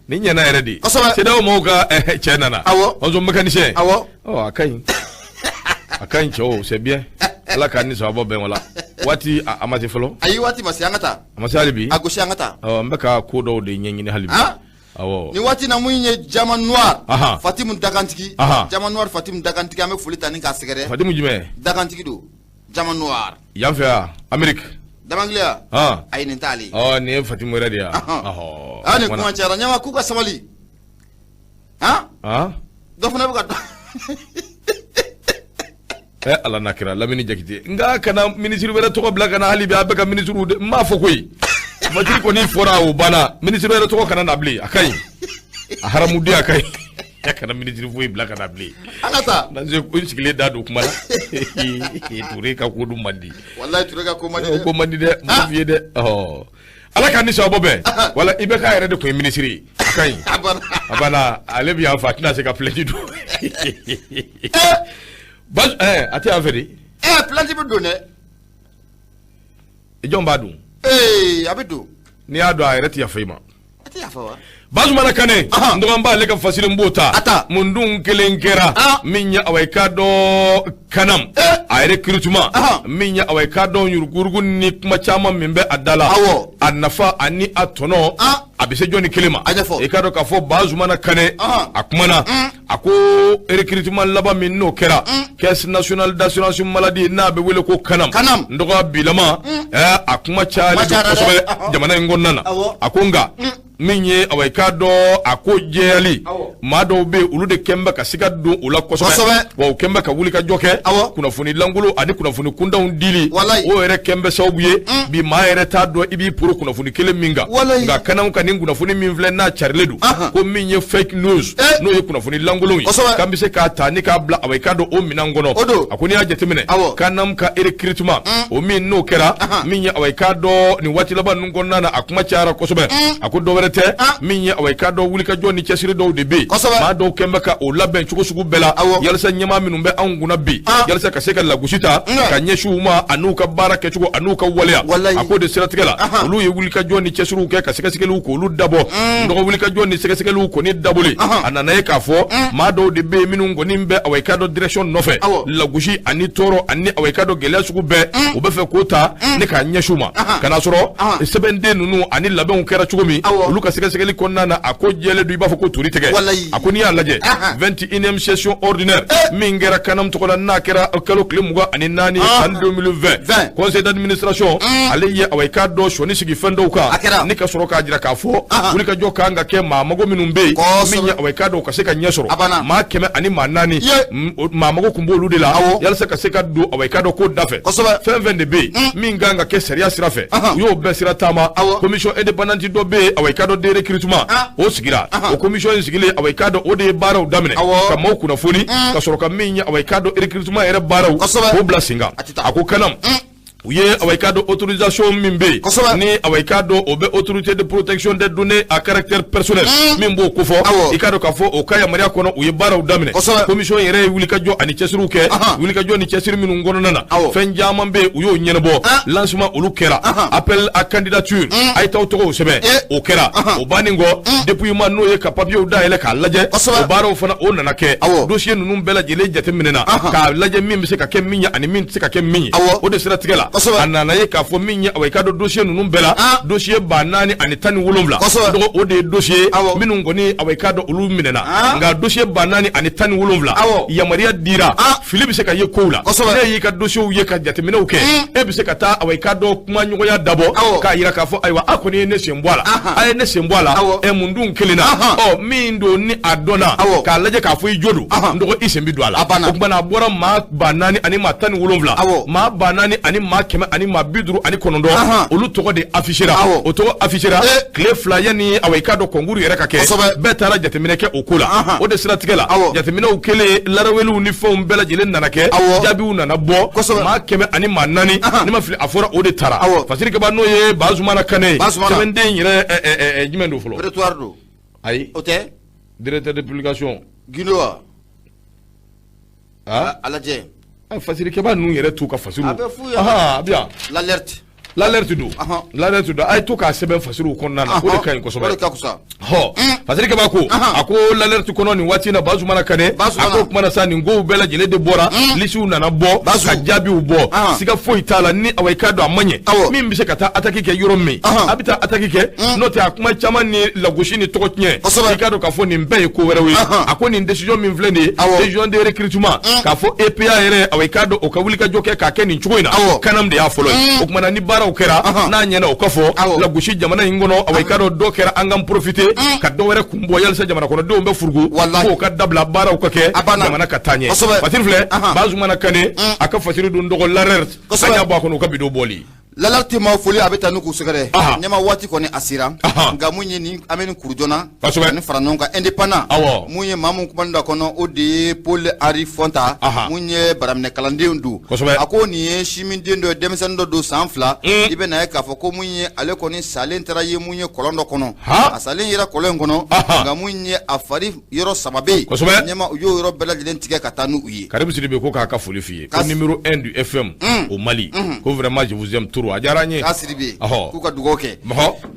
Ni ɲɛna yɛrɛ de. Kosɛbɛ. CEDEAO maaw ka cɛ nana. Awɔ. Ɔnzɔn mécanicien. Awɔ. A ka ɲi. A ka ɲi cɛw, c'est bien. Ala k'an ni sababa bɛn o la. Waati a ma se fɔlɔ. Ayi, waati ma se, an ka taa. A ma se hali bi. A gosi, an ka taa. N bɛ ka ko dɔw de ɲɛɲini hali bi. Awɔ. Nin waati na mun ye Jama Noir. Fatimu Dakantigi. Jama Noir Fatimu Dakantigi, an bɛ foli ta ni k'a sɛgɛrɛ. Fatimu jumɛn? Dakantigi don. Jama Noir. Yan fɛ yan, Amérique. Damangiliya. Ayi, nin t'ale. Nin ye Fatimu yɛrɛ de ye. Nin kuma cayara, ɲɛma k'u ka sabali. Dɔ fana bɛ ka dɔ. Ala n'a kɛra Lamini Jakite, nka kana minisiri wɛrɛ tɔgɔ bila ka na hali bi, a bɛ ka minisiriw de, n m'a fɔ koyi. Matigi kɔni fɔra, o banna. Minisiri wɛrɛ tɔgɔ kana na bilen, a ka ɲi. A haramuden, a ka ɲi. A kana minisiri foyi bila ka na bilen. An ka taa. N'an se sigilen da don kuma la. Ture ka ko dun man di. Walayi, Ture ka ko man di dɛ. Ko man di dɛ, n b'o f'i ye dɛ. Ala k'an ni sababa bɛn. Wala IBK yɛrɛ de tun ye minisiri ye. A ka ɲi. A banna. Ale bɛ yan fɛ, a tɛna se ka plainte don. A tɛ yan fɛ de. Plainte bɛ don dɛ. Jɔn b'a dun? A bɛ don. N'i y'a dɔn, a yɛrɛ tɛ yafa i ma. A tɛ yafa wa? Bazumana Kane, n dɔgɔnin b'ale ka fasiri n b'o ta. Mun dun kelen kɛra min ye awa i k'a dɔn kanam a recrutement min ye awa i k'a dɔn yuruguyurugu ni kuma caman min bɛ a da la, a nafa ani a tɔnɔ, A bɛ se jɔnni kelen ma? I k'a dɔn k'a fɔ Bazumana Kane, a kumana, a ko recrutement laban min n'o kɛra Caisse nationale d'assurance maladie, n'a bɛ wele ko CANAM, n dɔgɔ bilama, a kuma cayalen don kosɛbɛ jamana in kɔnɔna na. A ko nka min ye, awa, i k'a dɔn, a ko jɛyali, maa dɔw bɛ yen, olu de kɛn bɛ ka siga don o la kosɛbɛ, wa u kɛn bɛ ka wuli ka jɔ kɛ kunnafoni lankolon ani kunnafoni kuntanw dili. O yɛrɛ kɛn bɛ sababu ye bi maa yɛrɛ t'a dɔn i b'i poro kunnafoni kelen min kan. Nka CANAM ka nin kunnafoni min filɛ, n'a carilen don ko min ye fake news, n'o ye kunnafoni lankolon ye, k'an bɛ se k'a ta ni k'a bila, awa, i k'a dɔn, o minɛn kɔnɔ. A ko n'i y'a jateminɛ, CANAM ka recrutement o min n'o kɛra min ye, awa, i k'a dɔn, nin waati laban ninnu kɔnɔna na, a kuma cayara kosɛbɛ. A ko dɔ wɛrɛ tɛ, min ye, awa, i k'a dɔn, wulikajɔ ni cɛsiri dɔw de bɛ yen, maa dɔw kɛn bɛ ka o labɛn cogo sugu bɛɛ la yalisa ɲɛmaa minnu bɛ anw kunna bi, yalisa ka se ka lagosi ta ka ɲɛsin u ma, an'u ka baara kɛcogo an'u ka waleya. A k'o de siratigɛ la, olu ye wulikajɔ ni cɛsiriw kɛ ka sɛgɛsɛgɛliw k'olu dabɔ. Dɔgɔ wulikajɔ ni sɛgɛsɛgɛliw kɔni dabɔlen, a nana ye k'a fɔ maa dɔw de bɛ yen minnu kɔni bɛ, awa, i k'a dɔn, direction nɔfɛ, lagosi ani tɔɔrɔ ani, awa, i k'a dɔn, gɛlɛya sugu bɛɛ, u bɛ fɛ k'o ta ne k'a ɲɛsin u ma. Ka n'a sɔrɔ sɛbɛnden ninnu ani labɛnw kɛra cogo min, olu ka sɛgɛsɛgɛli kɔnɔna na, a ko jɛlen don i b'a fɔ ko tori tɛgɛ. A ko n'i y'a lajɛ, 21e session ordinaire min kɛra CANAM tɔgɔ la, n'a kɛra kalo tile 24 san 2020, conseil d'administration ale ye, awa, i k'a dɔn, sɔnni sigi fɛn dɔw kan ni ka sɔrɔ k'a jira k'a fɔ wulikajɔ kan ka kɛ maa mago minnu bɛ yen, min ye, awa, i k'a dɔn, u ka se ka ɲɛ sɔrɔ. Maa 104, maa mago tun b'olu de la yalisa ka se ka don, awa, i k'a dɔn, ko da fɛ. Fɛn fɛn de bɛ yen min kan ka kɛ sariya sira fɛ, u y'o bɛɛ sira taama. Commission indépendante dɔ bɛ yen, awa, i k'a dɔn, de recrutement, o sigira. O commission in sigilen, awa, i k'a dɔn, o de ye baaraw daminɛ ka maaw kunnafoni ka sɔrɔ ka min ye, awa, i k'a dɔn, recrutement yɛrɛ baaraw k'o bila sen kan. A ko CANAM, u ye, awa, i k'a dɔn, autorisation min bɛ yen ni, awa, i k'a dɔn, o bɛ Autorité de protection des données à caractère personnel min b'o kofɔ, i k'a dɔn k'a fɔ o ka yamaruya kɔnɔ, u ye baaraw daminɛ. Commission yɛrɛ ye wulikajɔ ani cɛsiriw kɛ. Wulikajɔ ni cɛsiri minnu kɔnɔna na, fɛn caman bɛ yen, u y'o ɲɛnabɔ. Lancement olu kɛra, appel à candidature, a ye t'aw tɔgɔw sɛbɛn, o kɛra. O bannen kɔ, dépouillement, n'o ye ka papiyew dayɛlɛ k'a lajɛ, o baaraw fana o nana kɛ. Dossier ninnu bɛɛ lajɛlen jateminɛna k'a lajɛ min bɛ se ka kɛ min ye ani min tɛ se ka kɛ min ye. O de siratigɛ la, a nana ye k'a fɔ min ye, awa, i k'a dɔn, dossier ninnu bɛɛ la, dossier 4017, dɔgɔ, o de ye dossier minnu kɔni, awa, i k'a dɔn, olu minɛna. Nka dossier 4017, yamaruya dira, fili bɛ se ka ye kow la. Ne y'i ka dossier ye ka jateminɛw kɛ, e bɛ se ka taa, awa, i k'a dɔn, kuma ɲɔgɔnya dabɔ k'a yira k'a fɔ ayiwa, a kɔni ye ne sen bɔ a la, a ye ne sen bɔ a la. Ɛ, mun dun kelen na? Ɔ, min don ni a dɔnna k'a lajɛ k'a fɔ i jo don, n dɔgɔ, i sen bɛ don a la. O tuma na, a bɔra maa 4017, maa 4559, olu tɔgɔ de affichera. O tɔgɔ affichera tile 2 yanni, awa, i k'a dɔn, concours yɛrɛ ka kɛ. Bɛɛ taara jateminɛ kɛ o ko la. O de siratigɛ la, jateminɛw kɛlen, laraweliw ni fɛnw bɛɛ lajɛlen nana kɛ, jaabiw nana bɔ. Maa 104, ni ma fili, a fɔra o de taara. Fasiri Kaba, n'o ye Bazumana Kane ye, sɛbɛnden yɛrɛ jumɛn don fɔlɔ? Prétoire don. Ayi. O tɛ. Directeur de publication. Guindo wa? Ah. A lajɛ. Fasirikɛba ninnu yɛrɛ t'u ka fasiriw. A bɛ f'u ye. A bɛ yan. L'alerte. L'alerte don. L'alerte don. A ye to k'a sɛbɛn fasiriw kɔnɔna na, o de ka ɲi kosɛbɛ. O de ka fisa. Hɔ, Fasirikɛba ko, a ko l'alerte kɔnɔ nin waati in na, Bazumana Kane, a ko kuma na sa, nin kow bɛɛ lajɛlen de bɔra, lisiw nana bɔ ka jaabiw bɔ. Siga foyi t'a la ni, awa, i k'a dɔn, a ma ɲɛ, min bɛ se ka taa attaque kɛ yɔrɔ min, a bɛ taa attaque kɛ. N'o tɛ, a kuma caman ni lagosi ni tɔgɔ tiɲɛ, i k'a dɔn k'a fɔ nin bɛɛ ye ko wɛrɛw ye. A ko nin décision min filɛ nin ye, décision de recrutement, k'a fɔ EPA yɛrɛ, awa, i k'a dɔn, o ka wulikajɔ kɛ k'a kɛ nin cogo in na, CANAM de y'a fɔlɔ ye. O tuma na, ni baaraw kɛra n'a ɲɛna, o ka fɔ lagosi jamana in kɔnɔ, awa, i k'a dɔn, dɔ kɛra, an k'an profiter ka dɔ wɛrɛ kun bɔ yalisa jamana kɔnɔdenw bɛ furugu, k'o ka dabila, baaraw ka kɛ, jamana ka taa ɲɛ. Fasiri filɛ, Bazumana Kane a ka fasiri dun dɔgɔ l'alerte, an y'a bɔ a kɔnɔ, u ka bidon bɔli. L'alerte ma foli, a bɛ taa n'u k'u sɛgɛrɛ. Ɲɛma waati kɔni a sera, nka mun ye nin, an bɛ nin kuru joona ni fara ɲɔgɔn kan indépendant. Mun ye maa mun kumani da kɔnɔ, o de ye Paul Henri Fonta. Mun ye baraminɛ kalanden don. A ko nin ye siminden dɔ ye, denmisɛnnin dɔ don, san 2. I bɛ na ye k'a fɔ ko mun ye, ale kɔni salen taara ye mun ye kɔlɔn dɔ kɔnɔ. A salen yera kɔlɔn in kɔnɔ, nka mun ye, a fari yɔrɔ 3 bɛ yen. Ɲɛma, u y'o yɔrɔ bɛɛ lajɛlen tigɛ ka taa n'u ye. Karim Sidibe ko k'a ka foli f'i ye, ko numéro 1 du FM au Mali, ko vraiment je vous aime trop. Muru, a diyara an ye. K'a Sidibe, k'u ka dugawu kɛ.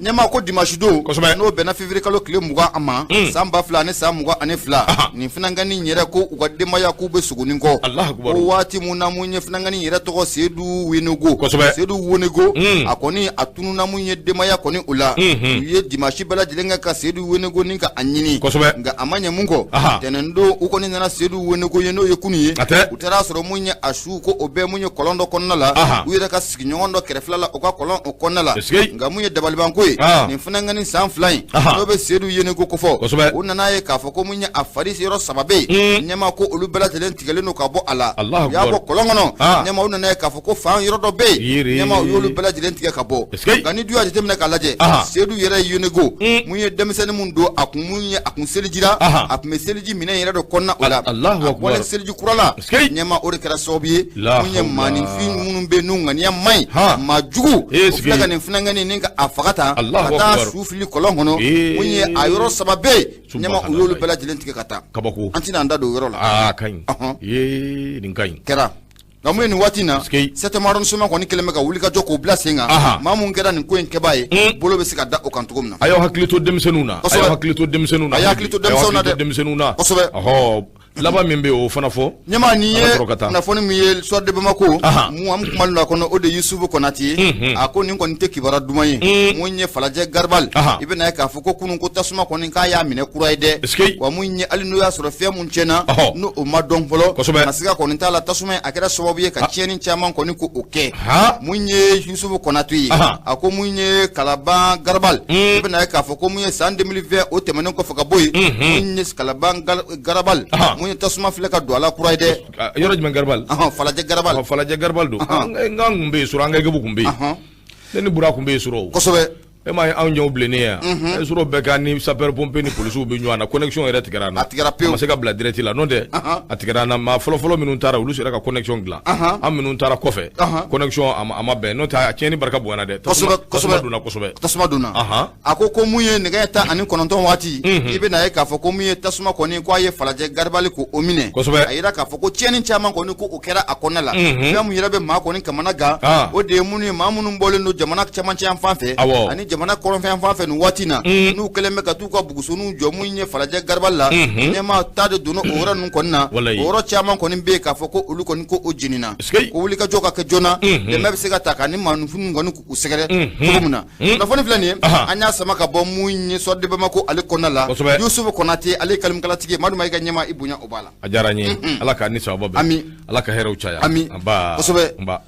Ɲɛmaa ko dimanche don, n'o bɛnna février kalo tile 20 a ma, san 2022, nin funankɛnin yɛrɛ ko u ka denbaya k'u bɛ sogonin kɔ. Ko waati mun na mun ye funankɛnin yɛrɛ tɔgɔ Seydou Wenego. Seydou Wenego, a kɔni a tununna mun ye denbaya kɔni o la. U ye dimanche bɛɛ lajɛlen kɛ ka Seydou Wenego ni ka a ɲini. Nka a ma ɲɛ mun kɔ. Tɛnɛn don u kɔni nana Seydou Wenego ye, n'o ye kunun ye. U taara sɔrɔ mun ye a su ko o bɛɛ mun ye kɔlɔn dɔ kɔnɔna la. U yɛrɛ ka sigiɲɔgɔn dɔ kɛrɛfɛla la, u ka kɔlɔn o kɔnɔna la. Nka mun ye dabalibanko ye, nin funankɛnin san 2 in, n'o bɛ Seydou Wenego kofɔ, u nana ye k'a fɔ ko mun ye a fari yɔrɔ 3 bɛ yen. Ɲɛmaa ko olu bɛɛ lajɛlen tigɛlen don ka bɔ a la. U y'a bɔ kɔlɔn kɔnɔ. Ɲɛmaa u nana ye k'a fɔ ko fan yɔrɔ dɔ bɛ yen. Ɲɛmaa u y'olu bɛɛ lajɛlen tigɛ ka bɔ. Nka ni du y'a jateminɛ k'a lajɛ, Seydou yɛrɛ Wenego, mun ye denmisɛnnin mun don, a kun mun ye a kun selijira, a tun bɛ seliji minɛn yɛrɛ dɔ kɔnɔna o la. A bɔlen seliji kura la, ɲɛmaa o de kɛra sababu ye mun ye maaninfin minnu bɛ n'u ŋaniya man ɲi, maa jugu, o filɛ ka nin funankɛnin ni ka a faga tan, ka taa su fili kɔlɔn kɔnɔ. Mun ye a yɔrɔ 3 bɛ yen, ɲɛmaa u y'olu bɛɛ lajɛlen tigɛ ka taa. Kabako. An tɛna an da don o yɔrɔ la. Aa, ka ɲi. Nin ka ɲi. Kɛra. Nka mun ye nin waati in na, septième arrondissement kɔni kɛlen bɛ ka wulikajɔ k'o bila sen kan. Maa mun kɛra nin ko in kɛbaa ye, bolo bɛ se ka da o kan cogo min na. A y'aw hakili to denmisɛnninw na. A y'aw hakili to denmisɛnninw na. A y'a hakili to denmisɛnninw na dɛ. Denmisɛnninw na. Kosɛbɛ. Laban min bɛ yen, o fana fɔ. Ɲɛmaa nin ye kunnafoni min ye Soir de Bamako, mun an kumalen don a kɔnɔ, o de Yusufu Konate ye. A ko nin kɔni tɛ kibaruya duman ye. Mun ye Falajɛ Garabali, i bɛna ye k'a fɔ ko kunun ko tasuma kɔni k'a y'a minɛ kura ye dɛ. Wa mun ye hali n'o y'a sɔrɔ fɛn mun tiɲɛna, n'o o ma dɔn fɔlɔ. Nka siga kɔni t'a la, tasuma in a kɛra sababu ye ka tiɲɛni caman kɔni ko o kɛ. Mun ye Yusufu Konate ye, a ko mun ye Kalaban Garabali, i bɛna ye k'a fɔ ko mun ye san 2020 o tɛmɛnen kɔfɛ ka bɔ yen, mun ye Kalaban Garabali, mun ye tasuma filɛ ka don a la kura ye dɛ. Yɔrɔ jumɛn Garabali? Falajɛ Garabali. Falajɛ Garabali don. N k'an kun bɛ yen sɔrɔ, an ka équipe kun bɛ yen. Ne ni Bura kun bɛ yen sɔrɔ o. Kosɛbɛ. E m'a ye anw ɲɛw bilennen yan. Sɔrɔ bɛɛ ka ni sapeur pompier ni polisiw bɛ ɲɔgɔn na, connexion yɛrɛ tigɛra an na. A tigɛra pewu. A ma se ka bila direct la, n'o tɛ a tigɛra an na. Maa fɔlɔfɔlɔ minnu taara, olu sera ka connexion dilan. An minnu taara kɔfɛ, connexion a ma bɛn, n'o tɛ a tiɲɛni barika bonyana dɛ. Kosɛbɛ. Tasuma donna kosɛbɛ. Tasuma donna. A ko mun ye nɛgɛ 19 waati, i bɛna ye k'a fɔ ko mun ye tasuma kɔni k'a ye Falajɛ Garabali ko o minɛ. Kosɛbɛ. A yira k'a fɔ ko tiɲɛni caman kɔni ko o kɛra a kɔnɔna la. Fɛn mun yɛrɛ bɛ maa kɔni kamana gan, o de ye minnu ye maa minnu bɔlen don jamana cɛmancɛ yan fan fɛ, ani jamana kɔrɔnfɛ yan fan fɛ nin waati in na, n'u kɛlen bɛ ka t'u ka bugusoniw jɔ mun ye Falajɛ Garabali la. Ɲɛmaa ta de donna o yɔrɔ ninnu kɔni na. O yɔrɔ caman kɔni bɛ yen k'a fɔ ko olu kɔni ko o jenina. Ko wulikajɔ ka kɛ joona, dɛmɛ bɛ se ka ta ka ni maaninfin kɔni k'u sɛgɛrɛ cogo min na. Kunnafoni filɛ nin ye, an y'a sama ka bɔ mun ye Soir de Bamako ale kɔnɔna la. Yusufu Konate ale ye kalimkalatigi ye. Madu ma i ka ɲɛmaa i bonya o b'a la. A diyara n ye. Ala k'a ni sababa bɛn. Ami. Ala ka hɛrɛw caya. Ami. Nba. Kosɛbɛ. Nba.